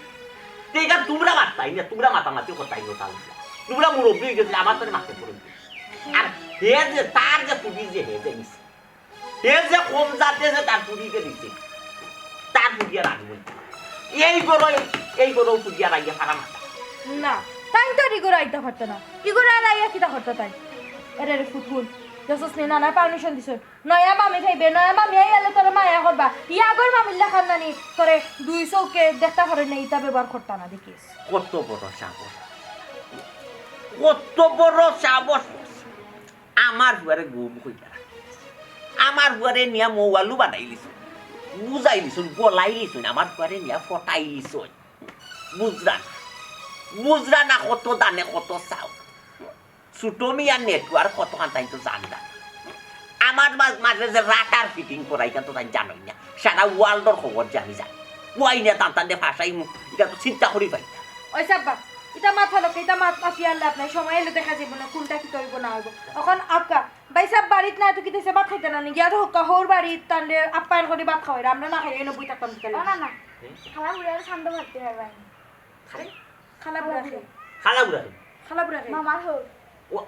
তো এটা তোমরা মাততাই না, তোমরা মাতামাতি করতাই না, তাহলে তোমরা মুরব্বী হয়ে গেছিলে, আমার তাহলে মাতে পড়ে। আর হে যে, তার যে ফুটি যে হে যে নিছে, হে যে কম জাতে যে তার ফুটিকে দিছে, তার ফুটিয়া রাখবো। এই ঘরো, এই ঘরো ফুটিয়া রাখিয়া সারা মাথা। না, তাই তো আর ইগোরা আইতা পারতো না। ইগোরা আর আইয়া কিতা করতো তাই? এরে রে ফুটফুল, দেখছস নি, নানায় পারমিশন দিছে। নয়া মামি খাইবে, নয়া মামি আইলে তোরে মায়া করবা। ইয়াগর মামির লাখান নানি তোরে দুই চোখে দেখতা পারে না, ইতা ব্যবহার করতা না দেখিস। কত বড় সাহস, কত বড় সাহস। আমার ফুয়ারে গুম কইরা, আমার ফুয়ারে নিয়া মৌয়ালু বানাইলিছইন, বুঝাইলিছইন, গলাইলিছইন, আমার ফুয়ারে নিয়া ফটাইলিছইন। বুঝরা না, বুঝরা না কত দানে কত চাও। ছোট মিয়ার নেটওয়ার্ক কত কান্তাইন তো জানরা। আমার মা-, মাঝে যে রাটার ফিটিং করাই, ইখান তো তাই জানোই না। সারা ওয়ার্ল্ডর খবর যে আমি জানি। ওয়াই না তান তান দে ভাষাই মু-, ইটা তো চিন্তা করি পাই না। ওই সাব্বা, ইটা মাত ফালকে, ইটা মাত মাতি আর লাভ নাই। সময় এলে দেখা যাইব না, কোনটা কি করব না হইব। এখন আপকা, ভাই সাহেব বাড়িত না তো কি দিছে, ভাত খাইতে না নি? গিয়া তো হুক্কা হৌর বাড়িত, তানরে আপ্যায়ন করে ভাত খাওয়াইরা। আমরা না খাইলে এনে বই থাকতাম বিকালে। ও না, না। খালা বুড়ারে শান্ত করতে হবে। খালা বুড়া কে? খালা বুড়া কে? খালা বুড়া কে? মামার হৌ। ও,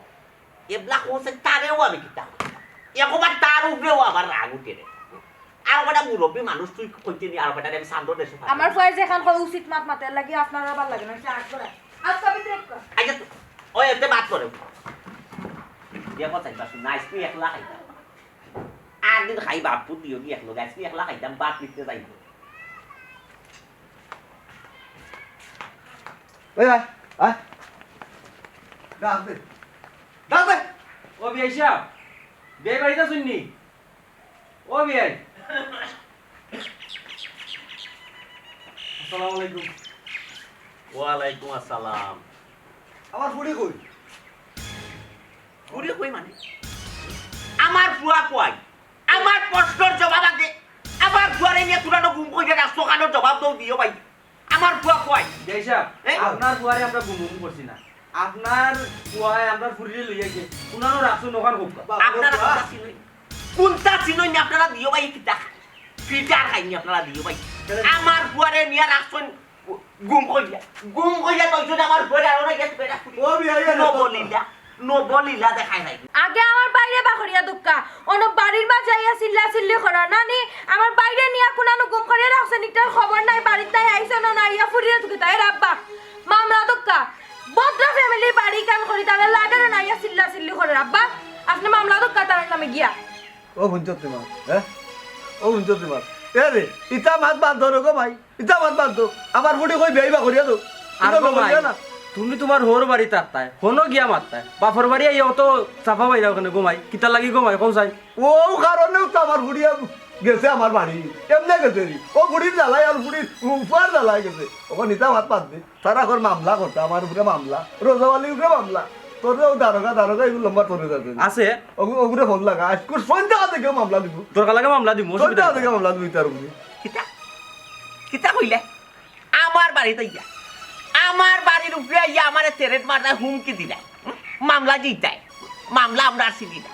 এবলা কোন সে তারেও আমি কিতা কই? একবার তার উপরেও আমার রাগ উঠে রে। আর কটা মুরব্বী মানুষ তুই কইতে নি, আর কটা আমি সামনে দেশে পাঠাই। আমার ফুয়ায় যেখান কয় উচিত মাত মাতে, এর লাগি আপনার আবার লাগে না, সে আট করা। আজ কবি ট্রেক কর। আচ্ছা, তো, ওই এতে বাদ করে। দেখো, চাই পাঁচ, না, আজকে একলা খাইতাম। আর দিন খাই বাপ, পুত দিও কি একলো, আজকে একলা খাইতাম, বাপ নিতে যাইব। ওই আয়, আয়। ডাক দে। ডাক দে। ও বিয়াই সাহেব, বিয়াই বাড়িত আছইন নি? ও বিয়াই। আসসালামু আলাইকুম। ওয়ালাইকুম আসসালাম। আমার ফুড়ি কই? ফুড়ি কই মানে? আমার ফুয়া কই? আমার প্রশ্নর জবাব আগে। আমার ফুয়ারে নিয়া তোরা গুম কইরা রাখছো, কানোর জবাব দাও দিও ভাই। আমার ফুয়া কই? বিয়াই সাহেব, এ? আপনার ফুয়ারে আমরা গুম গুম করছি না। আপনার ফুয়ায় আপনার ফুড়িরে লইয়া গেছে। উনারও রাখছো নখান হোক। আপনারা কোনটা চিনইন? কোনটা চিনইন না আপনারা দিও ভাই কিতা? ফিটার খাইনি আপনারা দিও ভাই। আমার ফুয়ারে নিয়া রাখছইন গুম কইরা। গুম কইরা কইছইন আমার ফুয়ারে আর ওরা গেছে বেটা ফুড়ি। ও বিয়াই, ও বিয়াই, ও বলিলা। নবলীলা দেখায় নাই। আগে আমার বাইরে বার করিয়া দেউক্কা, অনো বাড়ির মাঝে আইয়া চিল্লা চিল্লি করা নানি, আমার বাইরে নিয়া কুনানো গুম করিয়া রাখছে নি, তার খবর নাই, বাড়িত নাই, আইছে না, না, আইয়া ফুরিরে তুকে তাই রাব্বা। মামলা দেউক্কা, ভদ্র ফ্যামিলির বাড়ি কান করি, তারা লাগে না, আইয়া চিল্লা চিল্লি করে রাব্বা। আপনে মামলা দেউক্কা তার নামে গিয়া। ও হুনছো তুমার, হ্যাঁ? ও হুনছো তুমার। এ রে, ইতা মাত বাদ দেও রে গো মাই, ইতা মাত বাদ দেও। আমার ফুড়ি কই বিয়া ইবা করিয়া দেও। আর ইতা গো মাই, করিয়া না। তুমি তুমার হউর বাড়ি থাকতায়, হনো গিয়া মাততায়। বাপর বাড়ি আইয়া অত চাপা বাইরা ওখানে গো মাই। কিতা লাগি গো মাই, কও চাই? ও কারণেউ তো আমার ফুড়িয়ে গেছে আমার বাড়ি। এমনে গেছে রে। ও ফুড়ির জ্বালায় আর ফুড়ির ফুয়ার জ্বালায় গেছে। অখন ইতা মাত বাদ দে। তারা কর মামলা করতা, আমার উপরে মামলা, রোজাওয়ালির উপরে মামলা। তোরে ও দারোগা, দারোগা এগুর লম্বা তোরে যাবে। আছে? ওগু-, ওগুরে ফোন লাগা, আজকুর সন্ধ্যা হতে কেউ মামলা দিব। দরকার লাগে মামলা দিব, অসুবিধা সন্ধ্যা নাই। হতে কেউ মামলা দিব তার উপরে। কিতা? কিতা কইলে? আমার বাড়িত আইয়া, আমার বাড়ির উপরে আইয়া আমারে তেরেট মারতায়, হুমকি দিলায়, হুম? মামলা দিতায়, মামলা আমরা আর চিনি না,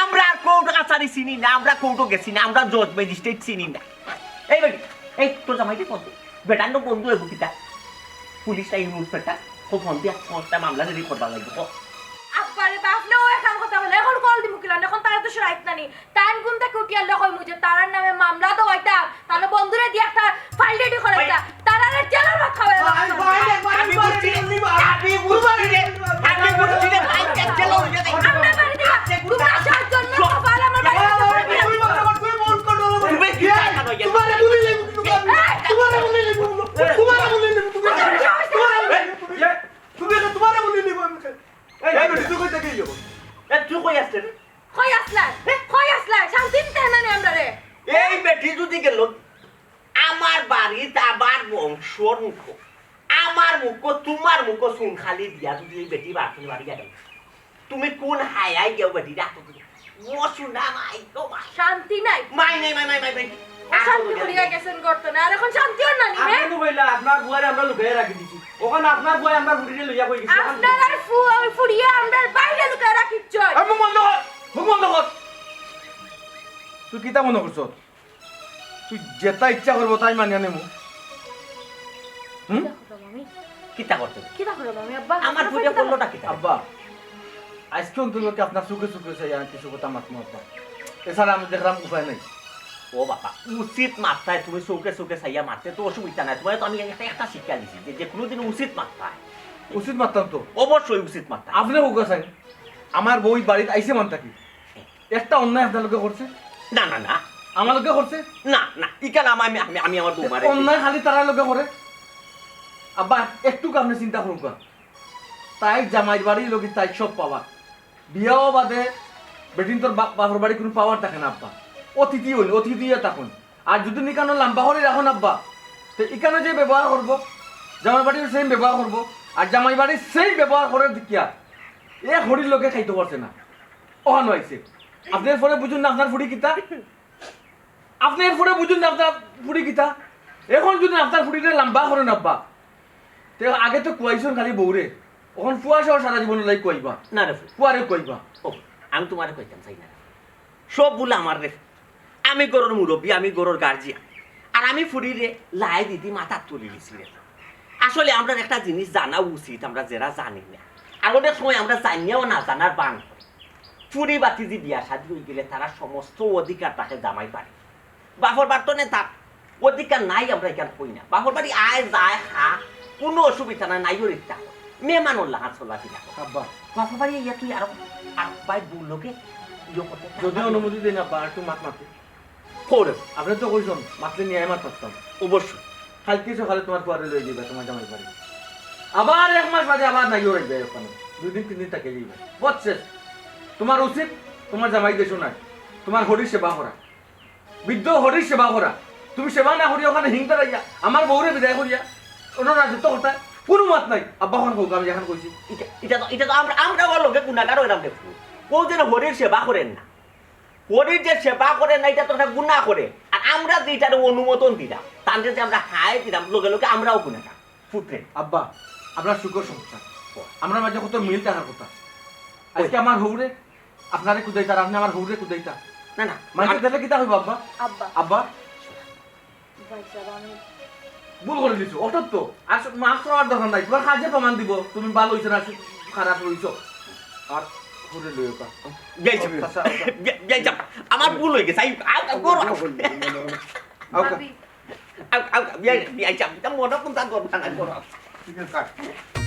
আমরা আর কোর্ট কাছারি চিনি না, আমরা কোর্টও গেছি না, আমরা জজ ম্যাজিস্ট্রেট চিনি না। এই বেটি, এই তোর জামাইরে ফোন দে। বেটার নো বন্ধু এগু কিতা? পুলিশ নাই, নিউজ পেপার। ও ফোন দিয়া একটা মামলা রেডি করবার লাগবে, ও। আব্বারে বাপ নে, ও এখন কথা বলে, এখন কল দিমু কিলা, এখন তারা তো সরাইত নানি। তান গুন তাকে উঠিয়া লে কইমু যে তারার নামে মামলা দেওয়াইতা, তাহলে বন্ধুরে দিয়া একটা ফাইল রেডি করাইতা। তারারে জেলর ভাত খাওয়াই। আমি বুঝছি রে, আমি বুঝছি রে, আমি বুঝছি রে, ভাই, জেল হইয়া যাই। আমরা বাড়ি দিয়া, তোমরা সাতজন লোক কপাল আমার বাড়ি দিয়া। তুমি কি টাকা লইয়া? তোমারে বলি লেবু, তোমারে বলি লেবু, তোমারে বলি লেবু, তুমি, তোমারে বলি লেবু, তুমি, তোমারে বলি লেবু, আমি খাই। এই, এই, তুই কই থাকি যাবো? এ, তুই কই আসলে রে? কই আসলাই? কই আসলাই? শান্তি দিতে না নি আমরা রে? এই বেটি যদি গেল, আমার বাড়িত আমার বংশর মুখ, আমার মুখ, তোমার মুখ চুন খালি দিয়া যদি এই বেটি বাড়ি বাড়ি গেল, তুমি কোন হায়াই গেও বেটি রাখো তুমি? ও শোনা মাই গো মাই। শান্তি নাই। মাই নাই, মাই, মাই, মাই, মাই। অশান্তি করিয়া গেছেন গর্ত না, আর এখন শান্তি অর না নি, আপনি হ্যাঁ? তো কইলা, আপনার বুয়ারে আমরা লুকাইয়া রাখি দিছি। ওখানে আপনার বুয়াই আমরা ফুড়িরে লইয়া কই গেছে। আপনার আর ফু-, ওই ফুড়িয়ে আমরা বাইরে লুকাইয়া রাখিচ্ছই। এই মুখ বন্ধ কর, মুখ বন্ধ কর। তুই কিতা মনে করছস? তুই যেটা ইচ্ছা করবো তাই মানিয়া নেমু। হুম? কিতা করতাম আমি? কিতা করতে? কিতা করতাম আমি, আব্বা? আমার আপনার ফুড়িয়ে কিতা করলোটা কিতা? আব্বা, আজকে অন্তত আপনার চোখে চোখে চাইয়া আমি কিছু কথা মাতমু আব্বা। এছাড়া আমি দেখলাম উপায় নাই। ও বাবা, উচিত মাততায়, তুমি চোখে চোখে চাইয়া মাততে তো অসুবিধা নাই। তোমারে তো আমি একটা, একটা শিক্ষা দিছি যে, যে কোনোদিন উচিত মাততায়। উচিত মাততাম তো। অবশ্যই উচিত মাততায়। আপনে কউক্কা চাইন, আমার বউ বাড়িত আইছে মান থাকি একটা অন্যায় আপনার লগে করছে? না, না, না। আমার লগে করছে? না, না, ইখান আমি, আমি, আমি, আমি আমার বৌমারে অন্যায় খালি তারার লগে করে? আব্বা, একটুক আপনে চিন্তা করুক্কা। তাই জামাইর বাড়ির লগে তাই সব পাওয়ার। বিয়াও বাদে বেটিন্তর বা-, বাপর বাড়ি কোনো পাওয়ার থাকে না আব্বা। অতিথি অইন, অতিথি অইয়া থাকইন। আর যদি ইখানো লম্বা করি রাখইন আব্বা, তে ইখানো যে ব্যবহার করবো, জামাই বাড়ির same ব্যবহার করবো, আর জামাই বাড়ির same ব্যবহার করে দেখিয়া এ হরির লগে খাইতো পারছে না। অখানো আইছে। আপনে এর পরে বুঝুন না আপনার ফুড়ি কিতা? আপনে এর পরে বুঝুন না আপনার ফুড়ি কিতা? এখন যদি আপনার ফুড়িরে লম্বা করইন আব্বা, তে আগে তো খুয়াইছইন খালি বউরে, অখন ফুয়া সহ সারা জীবন লাই খুয়াইবা? না রে ফুয়া। ফুয়ারে খুয়াইবা? ও, আমি তোমারে কইতাম চাই না রে। সব ভুল আমার রে। আমি ঘরর মুরব্বি, আমি ঘরর গার্জিয়ান। আর আমি ফুড়িরে লাই দিদি মাথাত তুলি দিছি রে। আসলে আমরার একটা জিনিস জানা উচিত, আমরা যেরা জানি না। আর অনেক সময় আমরা জানিয়াও না জানার ভান করি। ফুড়ি ভাতিজি বিয়া শাদী অইগেলে তারার সমস্ত অধিকার থাকে জামাই বাড়ি। বাপর বাড়ি তো নে তার অধিকার নাই, আমরা ইখান কই না। বাপর বাড়ি আয়, যায়, খা, কোনো অসুবিধা নাই, নাইও রিক্তা। মেহমানর লাখান চলাফিরা কর। আব্বা। বাপর বাড়ি ইয়া তুই আরো, আর ভাই বউ লগে ইয়ে করতে যদিও অনুমতি দেন আব্বা, আর একটু মাত মাতে। কও রে। আপনে তো কইছইন, মাতলে নিয়া মাত মাততাম। অবশ্যই। কালকে সকালে তোমার ফুয়ারে লই যাইবা তোমার জামাই বাড়ি। আবার এক মাস বাদে আবার নাইও রাখবে ওখানে। দুই দিন তিন দিন থাকি যাইবা। বুঝছস? তোমার উচিত তোমার জামাই দেশো নাই। তোমার হরির সেবা করা। বৃদ্ধ হরির সেবা করা। তুমি সেবা না করিয়া ওখানে হিংসা রাখিয়া আমার বউরে বিদায় করিয়া অন্য রাজত্ব করতায়। কোনো মাত নাই। আব্বা অখন কউক্কা আমি যেখান কইছি। ইটা, ইটা তো, ইটা তো আমরা, আমরা ওর লগে গুনাগার অইলাম দেখো। কও যেন হরির সেবা করের না। হরির যে সেবা করের না, ইটা তো একটা গুনা করের। আর আমরা যে ইটারে অনুমোদন দিলাম, তানরে যে আমরা হায় দিলাম, লগে লগে আমরাও গুনাগার। ফুতরে। আব্বা, আমরার সুখর সংসার। ও। আমরার মাঝে কত মিল থাকার কথা। আজকে আমার হউরে আপনারে কুদাইতা, আর আপনে আমার হউরে কুদাইতা। না, না। মাইনষে দেখলে কিতা কইবো আব্বা? আব্বা। আব্বা। ভাই সাহেব, আমি ভুল করি দিছো, অটাত তো। আর মাফ চাওয়ার দরকার নাই, তোমার কাজে প্রমাণ দিবো, তুমি ভালা অইছো না খারাপ অইছো। আর ঘুরে লইও কা। বিয়াই সাব, আচ্ছা, আচ্ছা। বিয়া- বিয়াই সাব, আমার ভুল হয়ে গেছে। আই, আই, আই, করো। আউকা। ভাবি, আই, আই, বিয়াই, বিয়াই সাব, এটা মনে কোনটা দরকার নাই, করো। ঠিক আছে, কাট।